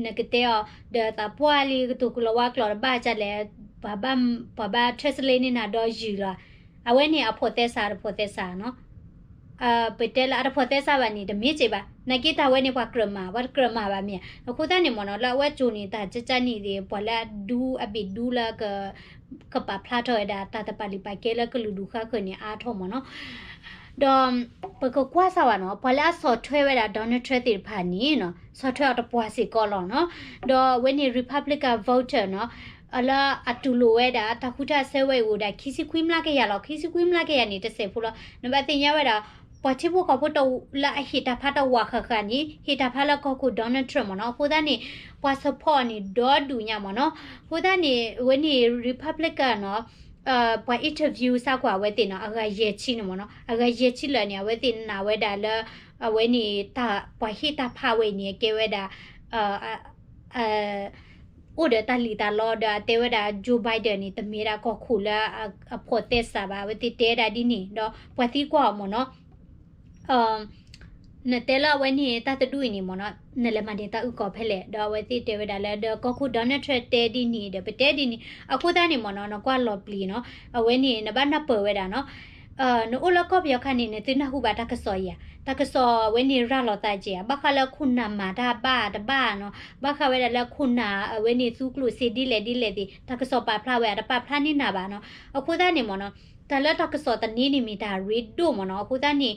နကတဲအီၤ ဒီးသးပှၢ်လံကတိၤကလီၤဝါကျိာ်တဘၣ်ဒ်လဲၣ်, ပှၤဘၣ် ပှၤဘၣ် translate န့ၢ်နၤဒီးယုၢ်လီၤ, အဝဲန့ၣ်အဖိးသဲစး တဖိးသဲစးနီၤ, ပတဲလၢအတဖိးသဲစးဘၣ်န့ၣ် တမ့ၢ်စ့ၢ်ဘၣ်, နာ်က့တၢ်ဝဲန့ၣ် ပှၤကြၢးမၤ ပှၤတကြၢးမၤဘၣ်မ့ၢ်ဧါ, အဃိသတးန့ၣ်မ့ၢ်နီၤ လၢအဝဲကိၤန့ၣ် တၢ်ကကန့ၣ်သ့ၣ် ပှၤလၢအဒူအဘ့ၣ်ဒူလၢ ကပာ်ဖျါထီၣ်ဝဲဒၣ် တၢ်တပာ်လုၢ်ပာ်ကဲလၢကလုာ်ဒူၣ်ဃါဃၢၤန့ၣ် အါထီၣ်မ့ၢ်နီၤ, ဒီး ပကကွၢ်စၢ်ဝဲနီၤ ပှၤလၢအဆီၣ်ထွဲဝဲဒၣ် Donald Trump သ့ၣ်တဖၣ်န့ၣ်နီၤ ဆီၣ်ထွဲအီၤတပှၢ်စ့ၢ်ကီးလီၤနီၤ, ဒီးအဝဲန့ၣ် Republican voter နီၤ လၢအတူၢ်လိာ်ဝဲဒၣ် တၢ်ဃုထၢအစၢဝဲအံၤအိၣ်ဒၣ် ခံဆံခွံမျးကယၤလီၤ, ခံဆံခွံမျးကယၤန့ၣ် တစဲးဖိလီၤ, နဘၣ်သ့ၣ်ညါဝဲဒၣ် ပှၤထံဖိကီၢ်ဖိတ လၢအဟ့ၣ်တၢ်ဖးတဝာ်ဃၣ်ဃၣ်န့ၣ် ဟ့ၣ်တၢ်ဖးလၢကီၢ်ခိၣ် Donald Trump မ့ၢ်နီၤ, အဃိသတးန့ၣ် ပှၤ support အီၤန့ၣ် ဒီဒူၣ်ညါမ့ၢ်နီၤ, အဃိသတးန့ၣ် အဝဲန့ၣ် Republican နီၤ ပှၤ interview စၢ်ကွၢ်အဝဲသ့ၣ်နီၤ အဂၤယဲၢ်ဆံန့ၣ်မ့ၢ်နီၤ, အဂၤယဲၢ်ဆံလၢာ်န့ၣ် အဝဲသ့ၣ်နာ်ဝဲဒၣ်လၢ အဝဲန့ၣ် ပှၤဟ့ၣ်တၢ်ဖးဝဲအံၤန့ၣ် ကဲဝဲဒၣ် အိၣ်ဒီးတၢ်လံၣ်တၢ်လီဒီး အတဲဝဲဒၣ် Joe Biden န့ၣ် တမ့ၢ်ဒၣ်ကီၢ်ခိၣ်လၢအဖိးသဲစးဘၣ်, အဝဲသ့ၣ်တဲဒၣ်ဒ်န့ၣ် ဒီးပှၤသံကွၢ်အီၤမ့ၢ်နီၤ နတဲလၢအဝဲန့ၣ် တၢ်တဒူၣ်အံၤန့ၣ်မ့ၢ်နီၤ နလဲၤမၤန့ၢ်တၢ်အုၣ်ကီၤဖဲလဲၣ်, ဒီးအဝဲသ့ၣ်တဲဝဲဒၣ်လၢ ဒီးကီၢ်ခိၣ် Donald Trump တဲဒ်န့ၣ် ဒီးပတဲဒ်န့ၣ် အဃိသတးန့ၣ်မ့ၢ်နီၤ နကွၢ်လီၤပျံၤနီၤ အဝဲန့ၣ် နဘၣ်နၢ်ပၢၢ်ဝဲဒၣ်နီၤ နအိၣ်လၢကီၢ်ပယီၤခါန့ၣ် နသုနၢ်ဟူဘၣ်တၢ်ကစီၣ်ဧါ, တၢ်ကစီၣ်အဝဲန့ၣ်ရၤလီၤသးကဲဧါ, ဘၣ်ဃးလၢခိၣ်နၢ်မၤတၢ်ဘၣ်တဘၣ်နီၤ, ဘၣ်ဃးဝဲဒၣ်လၢခိၣ်နၢ်အဝဲန့ၣ်သူကျိၣ်စ့ဒ်လဲၣ်ဒ်လဲၣ်သ့ၣ် တၢ်ကစီၣ်ပာ်ဖျါဝဲဧါ, တပာ်ဖျါန့ၢ်နၤဘၣ်နီၤ. အဃိသတးန့ၣ်မ့ၢ်နီၤ, တၢ်လၢတၢ်ကစီၣ်သန့န့ၣ်မ့ၢ်တၢ်ရ့ဒိၣ်မ့ၢ်နီၤ. အဃိသတးန့ၣ်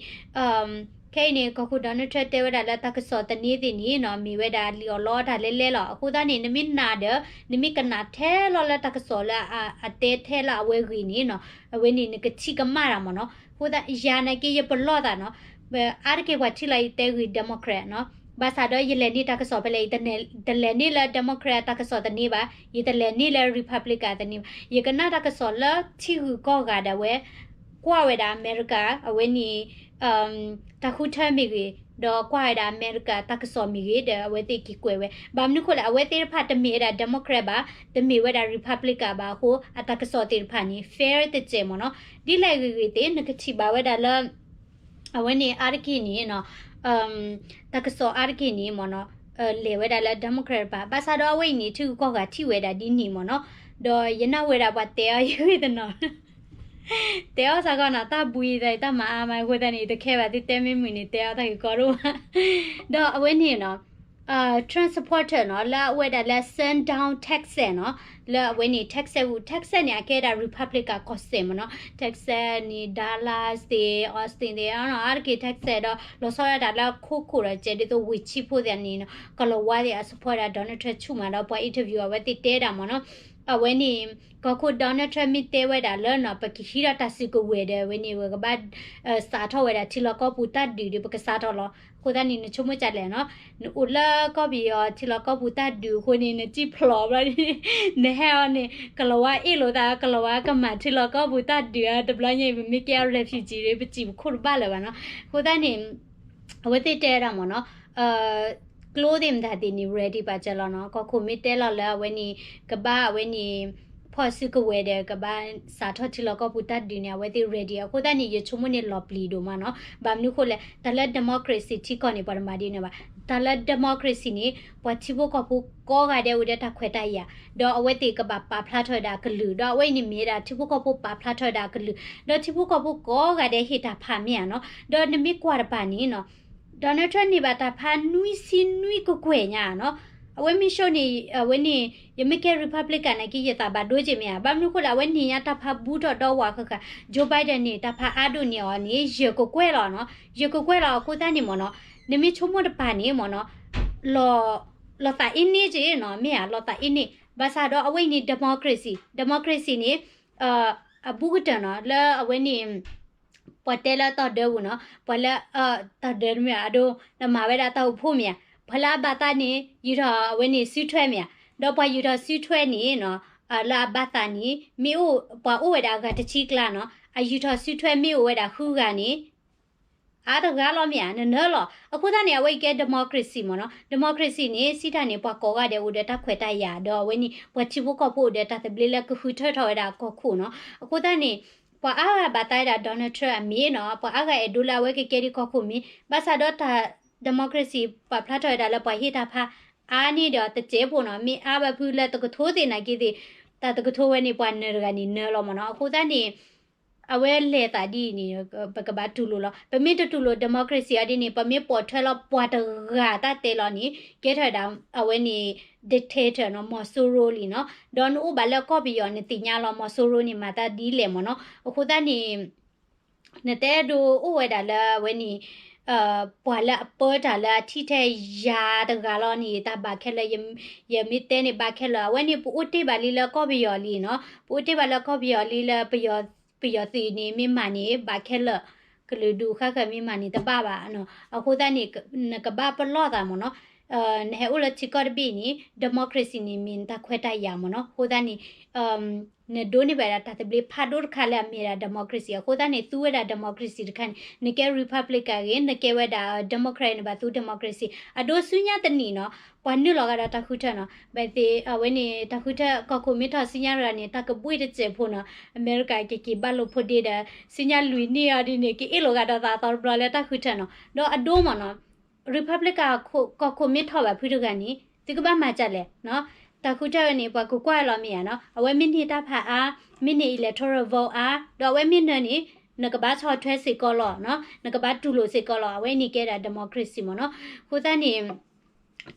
ခဲအံၤန့ၣ် ကီၢ်ခိၣ် Donald Trump တဲဝဲဒၣ်လၢတၢ်ကစီၣ်သန့သ့ၣ်န့ၣ်နီၤ မ့ၢ်ဝဲဒၣ်လံာ်အီၣ်လီတၢ်လဲလဲလီၤ. အဃိသတးန့ၣ် နမ့ၢ်နာ်ဒီး နမ့ၢ်ကနၣ်ထဲလီၤလၢတၢ်ကစီၣ်လၢအတဲထဲလၢအဝဲဂ့ၤန့ၣ်နီၤ, အဝဲန့ၣ်နကထံၣ်ကမၣ်တၢ်မ့ၢ်နီၤ. အဃိသတး ယၤနာ်က့ ယပလီၢ်သးနီၤ, အါတက့ၢ်ပှၤထံၣ်လီၤယတဲဂ့ၤ Democrat နီၤ, ဘၣ်ဆၣ်ဒီးယလဲၤန့ၢ်တၢ်ကစီၣ်ဖဲလဲၣ်, ယတလဲၤန့ၢ်လၢ Democrat တၢ်ကစီၣ်သန့ဘၣ်, ယတလဲၤန့ၢ်လၢ Republican သန့ဘၣ်. ယကနၣ်တၢ်ကစီၣ်လၢထံဂုၤကီၢ်ဂၤဒၣ်ဝဲ ကွၢ်ဝဲဒၣ်အမဲရကၤ အဝဲန့ၣ် တၢ်ဃုထၢမ့ၢ်ဂ့ၤ, ဒီးကွၢ်ဝဲဒၣ်အမဲရကၤတၢ်ကစီၣ်မ့ၢ်ဂ့ၤဒီး အဝဲသ့ၣ်က့ၤကွဲးဝဲ. ဘၣ်မနုၤအဃိလဲၣ်, အဝဲသ့ၣ်တဖၣ်တမ့ၢ်ဝဲဒၣ် Democrat ဘၣ်, တမ့ၢ်ဝဲဒၣ် Republican ဘၣ်အဃိ အတၢ်ကစီၣ်သ့ၣ်တဖၣ်န့ၣ် fair တစဲးမ့ၢ်နီၤ. ဒ်လဲၣ်ဂ့ၤဂ့ၤသ့ၣ် နကထံၣ်ဘၣ်ဝဲဒၣ်လၢ အဝဲန့ၣ်အါတက့ၢ်န့ၣ်နီၤ, တၢ်ကစီၣ်အါတက့ၢ်န့ၣ်မ့ၢ်နီၤ, လဲၤဝဲဒၣ်လၢ Democrat တဖၣ်, ဘၣ်ဆၣ်ဒီးအဝဲအံၤန့ၣ် ထံဂုၤကီၢ်ဂၤထံၣ်ဝဲဒၣ်ဒ်န့ၣ်မ့ၢ်နီၤ. ဒီးယနၢ်ဟူဝဲဒၣ်ပှၤတဲအီၤယဂ့ၢ်တနီၤ တဲအီၤစ့ၢ်ကီးနီၤ, တၢ်ဘှံးသးတၢ်မၤအါမးအဃိသတးန့ၣ် ယတခဲဘၣ်သုတဲမ့ၢ်မုာ်န့ၣ် တဲအီၤတၢ်ဂ့ၢ်ကီဒိၣ်မး. ဒီးအဝဲန့ၣ်နီၤ, Trump supporter နီၤ လၢအအိၣ်ဝဲဒၣ်လၢ Sundown Texas နီၤ, လၢအဝဲန့ၣ် Texas ပူၤ, Texas န့ၣ် အကဲဒၣ် Republican ကီၢ်စဲၣ်မ့ၢ်နီၤ, Texas န့ၣ် Dallas သ့ၣ် Austin သ့ၣ် အါတက့ၢ် Texas ဒီး လီၤဆီဒၣ်တၢ်လၢခိခိၣ်ဒီး ကဲဒ်သိးဝ့ၢ်ဆံဖိသ့ၣ်န့ၣ်နီၤ, ကလီၤဝါသ့ၣ်အ support ဒၣ် Donald Trump ဆူၣ်မးဒီး ပှၤ interview အဝဲသ့ၣ်တဲဒၣ်မ့ၢ်နီၤ, အဝဲန့ၣ် ကီၢ်ခိၣ် Donald Trump မ့ၢ်တဲဝဲဒၣ်လၢနီၤ ပကဟံးထီၣ်တၢ်စုကဝဲၤဒီး အဝဲန့ၣ် ပကဘၣ် စးထီၣ်ဝဲဒၣ်ထံလီၢ်ကီၢ်ပူၤတၢ်ဒုးဒီး ပကစးထီၣ်လီၤ. အဃိသတးန့ၣ် နဆိကမိၣ်ကလဲၣ်နီၤ, နအိၣ်လၢကီၢ်ပယီၤထံလီၢ်ကီၢ်ပူၤတၢ်ဒုးအဃိန့ၣ် နစံၣ်ဖျိးဘျီန့ၣ် နဟဲအီၤန့ၣ် ကလီၤဝါအ့ၣ်လိာ်သး ကလီၤဝါကမၤထံလီၢ်ကီၢ်ပူၤတၢ်ဒုးဧါ, တဘျီညါအံၤ ပမ့ၢ်ကဲ refugee ဒီး ပစံၣ်ပခိၣ်တဘၣ်လၢၤဘၣ်နီၤ. အဃိသတးန့ၣ် အဝဲသ့ၣ်တဲဒၣ်မ့ၢ်နီၤ, ကျိသ့ၣ်မတၤသ့ၣ်န့ၣ် ready ပာ်စၢၤလီၤနီၤ, ကီၢ်ခိၣ်မ့ၢ်တဲလီၤလၢအဝဲန့ၣ် ကဘၣ်အဝဲန့ၣ် ဖီၣ်စုကဝဲၤဒီး ကဘၣ်စးထီၣ်ထံလီၢ်ကီၢ်ပူၤတၢ်ဒုးန့ၣ် အဝဲသ့ၣ် ready. အဃိသတးန့ၣ် ယဆိကမိၣ်န့ၣ်လီၤပျံၤဒိၣ်မးနီၤ. ဘၣ်မနုၤအဃိလဲၣ်, တၢ်လၢ democracy ထံကီၢ်န့ၣ် ပှၤတမၤဒ်န့ၣ်ဘၣ်. တၢ်လၢ democracy န့ၣ် ပှၤထံဖိကီၢ်ဖိကိးဂၤဒဲးအိၣ်ဒီးတၢ်ခွဲးတၢ်ယာ်, ဒီးအဝဲသ့ၣ်ကဘၣ်ပာ်ဖျါထီၣ်ဝဲဒၣ်အကလုာ်, ဒီးအဝဲအံၤန့ၣ်မ့ၢ်ဝဲဒၣ်ထံဖိကီၢ်ဖိပာ်ဖျါထီၣ်ဝဲဒၣ်အကလုာ်, ဒီးထံဖိကီၢ်ဖိကိးဂၤဒဲးဟ့ၣ်တၢ်ဖးမ့ၢ်ဧါနီၤ. ဒီးနမ့ၢ်ကွၢ်တပၤန့ၣ်နီၤ, Donald Trump န့ၢ်ဘၣ်တၢ်ဖးနွံဆံနွံကကွဲၢ်ညါနီၤ. အဝဲမ့ၢ် show န့ၣ် အဝဲန့ၣ် ယမ့ၢ်ကဲ Republican နာ်က့ ယသးဘၣ်ဒိက့ၤမ့ၢ်ဧါ. ဘၣ်မနုၤအဃိလဲၣ်, အဝဲန့ၢ်ညါတၢ်ဖးဘူးထီၣ်ဒီးဝးဃၣ်ဃၣ်, Joe Biden န့ၣ် တၢ်ဖးအါဒိၣ်န့ၢ်အီၤန့ၣ် ယဲၢ်ကကွဲၢ်လီၤနီၤ, ယဲၢ်ကကွဲၢ်လီၤ. အဃိသတးန့ၣ်မ့ၢ်နီၤ, နမ့ၢ်ဆိကမိၣ်တပၤန့ၣ်မ့ၢ်နီၤ, လီၤသးအ့န့က့ၤနီၤ, မ့ၢ်ဧါ, လီၤသးအ့န့. ဘၣ်ဆၣ်ဒီးအဝဲအံၤန့ၣ် democracy, democracy န့ၣ် အဘူးကတၢၢ်နီၤ လၢအဝဲန့ၣ် ပှၤတဲလၢတီၢ်ဒၢပူၤနီၤ, ပှၤလၢ တီၢ်ဒၢတမ့ၢ်ဧါ, အဒိ နမၤဝဲဒၣ်တၢ်အိၣ်ဖှိၣ်မ့ၢ်ဧါ, ပှၤလၢအဘၣ်သးန့ၣ် ယူာ်ထီၣ်အဝဲန့ၣ်စုထွဲမ့ၢ်ဧါ, ဒီးပှၤယူာ်ထီၣ်စုထွဲန့ၣ်နီၤ, လၢအဘၣ်သးန့ၣ် မ့ၢ်အိၣ် ပှၤအိၣ်ဝဲဒၣ်အဂၤတဆံကျါနီၤ, အယူာ်ထီၣ်စုထွဲမ့ၢ်အိၣ်ဝဲဒၣ်ဃုဂၤန့ၣ် အါတဂၤလီၤမ့ၢ်ဧါ, နနၢလီၤ. အဃိသတးန့ၣ် အဝဲအံၤကဲ democracy မ့ၢ်နီၤ, democracy န့ၣ် စံးတၢ်န့ၣ် ပှၤကိးဂၤဒဲးအိၣ်ဒီးတၢ်ခွဲးတၢ်ယာ်, ဒီးအဝဲန့ၣ် ပှၤထံဖိကီၢ်ဖိအိၣ်ဒီးတၢ်သဘျ့လၢကဃုထၢထီၣ်ဝဲဒၣ်အကီၢ်ခိၣ်နီၤ. အဃိသတးန့ၣ် ပှၤအါဂၤဘၣ်သးဝဲဒၣ် Donald Trump အမ့ၢ်နီၤ, ပှၤအါဂၤအဲၣ်ဒိးလၢအဝဲကကဲဒ်ကီၢ်ခိၣ်မ့ၢ်, ဘၣ်ဆၣ်ဒီးတၢ် democracy ပာ်ဖျါထီၣ်ဝဲဒၣ်လၢပှၤဟ့ၣ်တၢ်ဖးအါန့ၢ်ဒီးတစဲးဖိနီၤ, မ့ၢ်အါဘၣ်ဖုလၢတကထိသ့ၣ်နာ်က့သ့ၣ်, တၢ်တကထိဝဲန့ၣ် ပှၤနၢၤတဂၤန့ၣ်နၢလီၤမ့ၢ်နီၤ. အဃိသတးန့ၣ် အဝဲလဲၤသးဒ်အံၤန့ၣ် ပကဘၣ်တူၢ်လိာ်လီၤ. ပမ့ၢ်တတူၢ်လိာ် democracy အီၤဒ်န့ၣ် ပမ့ၢ်ပိာ်ထွဲလီၤပှၤတဂၤတၢ်တဲလီၤန့ၣ် ကဲထီၣ်ဝဲဒၣ် အဝဲန့ၣ် dictator နီၤ, မီၤစိရိၤလံနီၤ. ဒီးနအိၣ်ဘၣ်လၢကီၢ်ပယီၤ နသ့ၣ်ညါလီၤ မီၤစိရိၤန့ၣ် မၤသးဒ်လဲၣ်မ့ၢ်နီၤ. အဃိသတးန့ၣ် နတဲဒိးအိၣ်ဝဲဒၣ်လၢအဝဲန့ၣ် ပှၤလၢအပၢတၢ်လၢအထံၣ်ထဲယၤတဂၤလီၤန့ၣ် တၢ်ဘၣ်ခဲလၢာ်, ယမ့ၢ်တဲန့ၣ်ဘၣ်ခဲလၢာ်. အဝဲန့ၣ် ပအိၣ်တ့ၢ်ဘၣ်လံလၢကီၢ်ပယီၤလံနီၤ, ပအိၣ်တ့ၢ်ဘၣ်လၢကီၢ်ပယီၤလံလၢ ပယီၤသုးန့ၣ် မ့ၢ်မၤန့ၣ် ဘၣ်ခဲလၢာ်, ကလုာ်ဒူၣ်ဃၣ်ဃၣ်မ့ၢ်မၤန့ၣ် တဘၣ်ဘၣ်. အဃိသတးန့ၣ် နကဘၣ်ပလီၢ်သးမ့ၢ်နီၤ, နဟဲအိၣ်လၢထံကီၢ်တဘ့ၣ်န့ၣ် democracy န့ၣ် မ့ၢ်နတၢ်ခွဲးတၢ်ယာ်မ့ၢ်နီၤ. အဃိသတးန့ၣ် နဒိးန့ၢ်ဘၣ်ဒၣ်တၢ်သဘျ့ဖးဒိၣ်တခါလၢအမ့ၢ်ဒၣ် democracy. အဃိသတးန့ၣ် သူဝဲဒၣ် democracy တခါန့ၣ် နကဲ Republican ဂ့ၤ, နကဲဝဲဒၣ် Democrat န့ၣ် ဘၣ်သူ democracy. အဒိ ဆူညါတနံၤနီၤ ပှၤနုာ်လီၤဂာ်ဒီးတၢ်ဃုထၢနီၤ. ဘၣ်သ့ၣ် အဝဲန့ၣ် တၢ်ဃုထၢ ကီၢ်ခိၣ်မ့ၢ်ထီၣ်ဆူညါတဂၤန့ၣ် တၢ်ကဘှ့ၣ်တစဲးဖိနီၤ. အမဲရကၤကက့ၤဘၣ်လိာ်ဖိဒ့ဒီး ဆူညါလွံၢ်နံၣ်အီၤဒ်န့ၣ် ကအ့ၣ်လိာ်ဂာ်ဒီးသးအသီတဘျီလၢတၢ်ဃုထၢနီၤ. ဒီးအဒိမ့ၢ်နီၤ Republican ကီၢ်ခိၣ်မ့ၢ်ထီၣ်ဘၣ်ဖုတဂၤန့ၣ် သုကဘၣ်မၤဒ်လဲၣ်နီၤ. တၢ်ဃုထၢန့ၣ် ပှၤကကွၢ်လီၤမ့ၢ်ဧါနီၤ. အဝဲမ့ၢ်န့ၢ်တၢ်ဖးအါ, မ့ၢ်န့ၢ် electoral vote အါ, ဒီးအဝဲမ့ၢ်နၢၤန့ၣ် နကဘၣ်ဆီၣ်ထွဲစ့ၢ်ကီးလီၤနီၤ, နကဘၣ်တူၢ်လိာ်စ့ၢ်ကီးလီၤ, အဝဲန့ၣ်ကဲဒၣ် democracy မ့ၢ်နီၤ. အဃိသတးန့ၣ်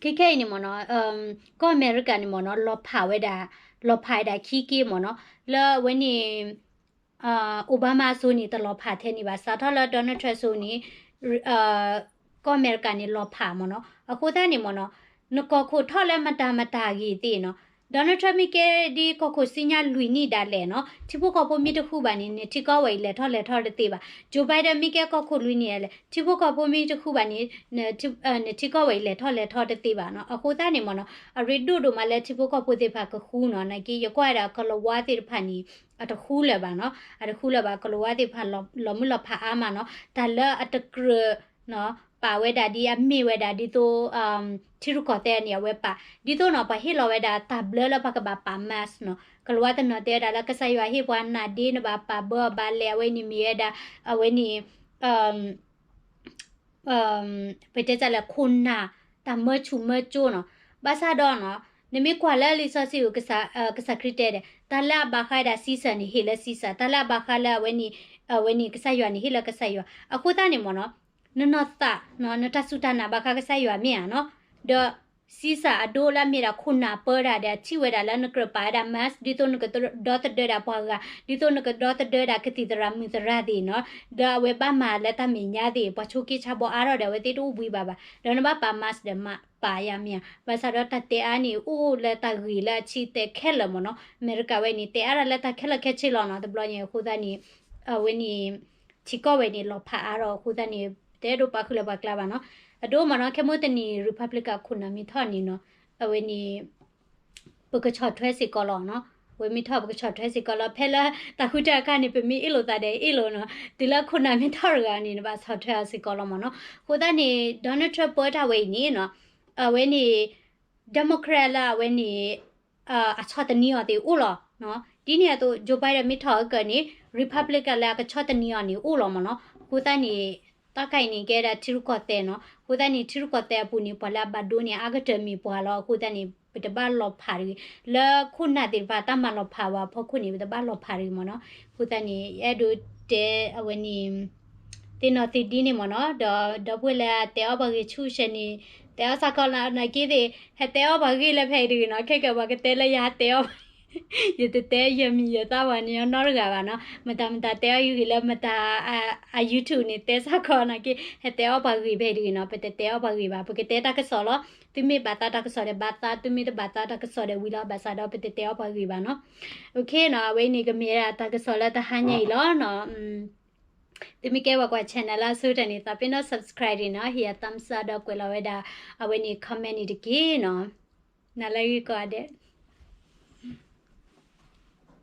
ခဲခဲအံၤန့ၣ်မ့ၢ်နီၤ ကီၢ်အမဲရကၤန့ၣ်မ့ၢ်နီၤ လီၤဖးဝဲဒၣ်, လီၤဖးဝဲဒၣ်ခံက့မ့ၢ်နီၤ, လၢအဝဲန့ၣ် Obama အစိၤန့ၣ် တလီၤဖးထဲန့ၣ်ဘၣ်, စးထီၣ်လၢ Donald Trump အစိၤန့ၣ် ကီၢ်အမဲရကၤန့ၣ် လီၤဖးမ့ၢ်နီၤ. အဃိသတးန့ၣ်မ့ၢ်နီၤ နကီၢ်ခိၣ်ထီၣ်လၢမတၤမတၤဂ့ၤသ့ၣ်နီၤ, Donald Trump မ့ၢ်ကဲဒ်ကီၢ်ခိၣ်ဆူညါလွံၢ်နံၣ်ဒၣ်လဲာ်နီၤ, ထံဖိကီၢ်ဖိမ့ၢ်တဃူဘၣ်န့ၣ် နထံကီၢ်ဝဲအံၤလဲၤထီၣ်လဲၤထီတသ့ဘၣ်. Joe Biden မ့ၢ်ကဲကီၢ်ခိၣ်လွံၢ်နံၣ်ဒၣ်လဲာ် ထံဖိကီၢ်ဖိမ့ၢ်တဃူဘၣ်န့ၣ် နထံကီၢ်ဝဲအံၤလဲၤထီၣ်လဲၤထီတသ့ဘၣ်နီၤ. အဃိသတးန့ၣ်မ့ၢ်နီၤ အရ့ဒိၣ်ဒိၣ်မးလၢထံဖိကီၢ်ဖိသ့ၣ်တဖၣ်ကဃူနီၤ, နာ်က့ ယကွၢ်ဝဲဒၣ်ကလၤဝါသ့ၣ်တဖၣ်န့ၣ် အတဃူလၢၤဘၣ်နီၤ, အတဃူလၢၤဘၣ်, ကလၤဝါသ့ၣ်တဖၣ်လီၤမုၢ်လီၤဖးအါမးနီၤ, တၢ်လၢအတကြၢး ပာ်ဝဲဒၣ်ဒ် အမ့ၢ်ဝဲဒၣ်ဒ်သိး ထံရူၢ်ကီၢ်သဲးန့ၣ် အဝဲပာ် ဒ်သိးနီၤ ပှၤဟ့ၣ်လီၤဝဲဒၣ်တၢ်ဘျၢလၢပှၤကဘၣ်ပာ် mask နီၤ, ကလၤဝါတနီၤတဲဝဲဒၣ်လၢကစၢ်ယွၤဟ့ၣ်ပှၤနၢ်ဒ့ နဘၣ်ပာ်ဘၢအီၤဘၣ်လဲၣ်, အဝဲန့ၣ်မ့ၢ်ဝဲဒၣ် အဝဲန့ၣ် ပတဲတၢ်လဲၣ် ခိၣ်နၢ် တၢ်မၢဆူၣ်မၢကၠိနီၤ. ဘၣ်ဆၣ်ဒီးနီၤ နမ့ၢ်ကွၢ်လၢလံာ်စီဆှံ ကစၢ်ခရံာ်တဲဒၣ် တၢ်လၢအဘၣ်ဃးဝဲဒၣ် Caesar န့ၣ် ဟ့ၣ်လၢ Caesar, တၢ်လၢအဘၣ်ဃးလၢအဝဲန့ၣ် အဝဲန့ၣ် ကစၢ်ယွၤန့ၣ် ဟ့ၣ်လၢကစၢ်ယွၤ. အဃိသတးန့ၣ်မ့ၢ်နီၤ နနီၢ်သး နတၢ်စူၢ်တၢ်နာ်ဘၣ်ဃးကစၢ်ယွၤမ့ၢ်ဧါနီၤ, ဒီး Caesar အဒိလၢအမ့ၢ်ဒၣ်ခိၣ်နၢ်ပၢတၢ်ဒီး ထံၣ်ဝဲဒၣ်လၢနကြၢးပာ်ဝဲဒၣ် mask ဒ်သိးနကဒီသဒၢဒၣ်ပှၤဂၤ ဒ်သိးနကဒီသဒၢဒၣ်ကသံၣ်သရၣ်မုၣ်သရၣ်သ့ၣ်နီၤ, ဒီးအဝဲဘၣ်မၤလၢတၢ်မဲာ်ညါသ့ၣ် ပှၤဆိးက့ဆါဘီအါထီၣ်ဒီး အဝဲသ့ၣ်တအိၣ်ဘှံးဘၣ်ဘၣ်, ဒီးနဘၣ်ပာ် mask ဒီးမၤပာ်ယၤမ့ၢ်ဧါ. ဘၣ်ဆၣ်ဒီးတၢ်တဲအါန့ၣ်အိၣ်လၢတၢ်ဂ့ၢ်လၢအဆံးတဲခဲလၢာ်မ့ၢ်နီၤ, အမဲရကၤဝဲန့ၣ် တဲအါတၢ်လၢတၢ်ခဲလၢာ်ခဲဆ့လီၤနီၤ, တဘျီညါအဃိသတးန့ၣ် အဝဲန့ၣ် ထံကီၢ်ဝဲန့ၣ် လီၤဖးအါထီၣ်အဃိသတးန့ၣ် တအဲၣ်ဒိးပာ်ဃုာ်လၢပှၤကျါဘၣ်နီၤ. အဒိမ့ၢ်နီၤ ခဲမိၣ်တနံၤ Republican ခိၣ်နၢ်မ့ၢ်ထီၣ်န့ၣ်နီၤ, အဝဲန့ၣ် ပကဆီၣ်ထွဲစ့ၢ်ကီးလီၤနီၤ, အဝဲမ့ၢ်ထီၣ်ပကဆီၣ်ထွဲစ့ၢ်ကီးလီၤ. ဖဲလၢတၢ်ဃုထၢအခါန့ၣ် ပမ့ၢ်အ့ၣ်လိာ်သးဒီးအ့ၣ်လိာ်နီၤ, တုၤလၢခိၣ်နၢ်မ့ၢ်ထီၣ်တဂၤန့ၣ် နဘၣ်ဆီၣ်ထွဲအီၤစ့ၢ်ကီးလီၤမ့ၢ်နီၤ. အဃိသတးန့ၣ် Donald Trump ပၢတၢ်ဝဲအံၤန့ၣ်နီၤ, အဝဲန့ၣ် Democrat လၢအဝဲန့ၣ် အဆီၣ်သနံးအီၤသ့ၣ်အိၣ်လီၤ. ဒ်န့ၣ်အသိး Joe Biden မ့ၢ်ထီၣ်အကၢၢ်န့ၣ် Republican လၢအကဆီၣ်သနံးအီၤန့ၣ်အိၣ်လီၤမ့ၢ်နီၤ. အဃိသတးန့ၣ် တၢ်ခါအံၤန့ၣ် ကဲဒၣ်ထံရူၢ်ကီၢ်သဲးနီၤ. အဃိသတးန့ၣ် ထံရူၢ်ကီၢ်သဲးအပူၤန့ၣ် ပှၤလၢအဘၣ်ဒိန့ၣ် အါကတၢၢ်မ့ၢ်ပှၤလီၤ. အဃိသတးန့ၣ် ပတဘၣ်လီၤဖးတဂ့ၤ. လၢခိၣ်နၢ်သ့ၣ်တဖၣ်တၢ်မၤလီၤဖးဝဲအဖီခိၣ်န့ၣ် ပတဘၣ်လီၤဖးတဂ့ၤမ့ၢ်နီၤ. အဃိသတးန့ၣ် ယအဲၣ်ဒိးတဲအဝဲန့ၣ် သ့ၣ်နီၣ်သုဒ်န့ၣ်မ့ၢ်နီၤ, ဒီးဒီပုၢ်ဝဲၢ်လၢအတဲအီၣ်ပှၤဂ့ၤဆူၣ်ဆဲးန့ၣ် တဲအီၣ်စ့ၢ်ကီးလီၤ. နာ်က့သ့ၣ် ဟဲတဲအီၣ်ပှၤဂ့ၢ်လၢဖဲအံၤတဂ့ၤနီၤ, ခဲကဲပှၤကတဲလၢယဟဲတဲအီၣ် ယတတဲယမံၤယသၣ်ပှၤန့ၣ်နီတဂၤဘၣ်နီၤ. မတၤမတၤတဲအီၣ်ယဂ့ၢ်လၢမတၤ အ YouTube န့ၣ် တဲစ့ၢ်ကီးနာ်က့ ဟဲတဲအီၣ်ပှၤဂ့ၢ်ဖဲအံၤတဂ့ၤနီၤ, ပတတဲအီၣ်ပှၤဂ့ၢ်ဘၣ်, ပကတဲတၢ်ကစီၣ်လီၤ. သုမ့ၢ်ဘၣ်သးတၢ်ကစီၣ်ဒီးဘၣ်သး, သုမ့ၢ်တဘၣ်သးတၢ်ကစီၣ်ဒီးဝံၤလီၤ, ဘၣ်ဆၣ်ဒီးပတတဲအီၣ်ပှၤဂ့ၢ်ဘၣ်နီၤ. အဝဲအံၤန့ၣ် ကမ့ၢ်ဒၣ်တၢ်ကစီၣ်လၢတဟါညါအံၤလီၤနီၤ. သုမ့ၢ်ကဲပှၤကွၢ် channel လၢအဆိတၢ်န့ၣ် သးပ့ၤနီၣ် subscribe န့ၣ်နီၤ, ဟ့ၣ်ယၤ thumbs up ဒီးကွဲးလီၤဝဲဒၣ် အဝဲန့ၣ် comment န့ၣ်တက့ၢ်နီၤ. နၤလၢဂ့ၤကိးဂၤဒဲး.